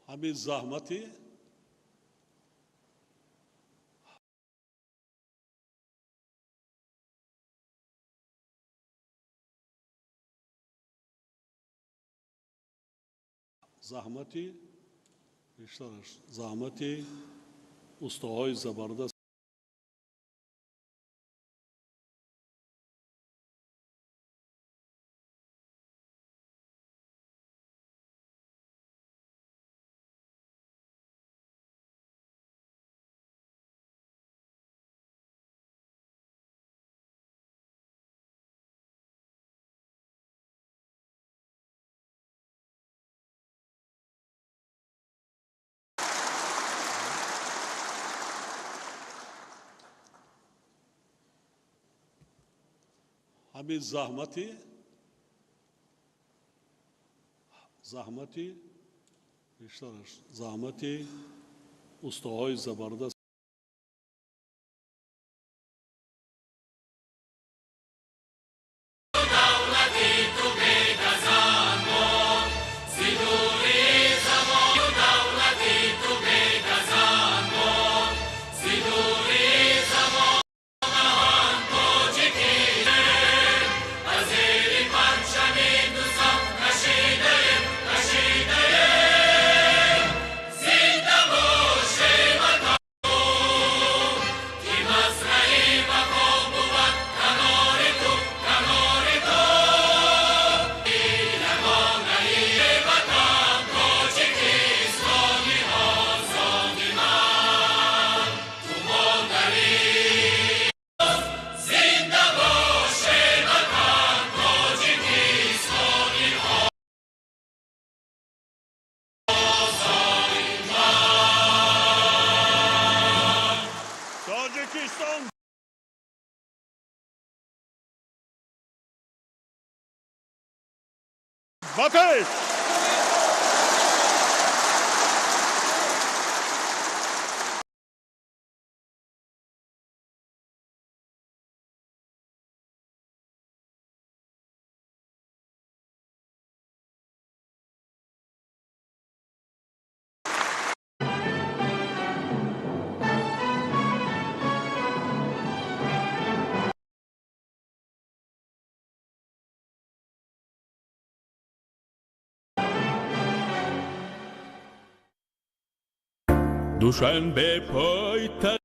Ҳамин заҳмати заҳмати бештараш заҳмати устоҳои забардаст ҳамин заҳмати заҳмати бештараш заҳмати устоҳои забардаст Тоҷикистон ба пеш! Душанбе пойтахт.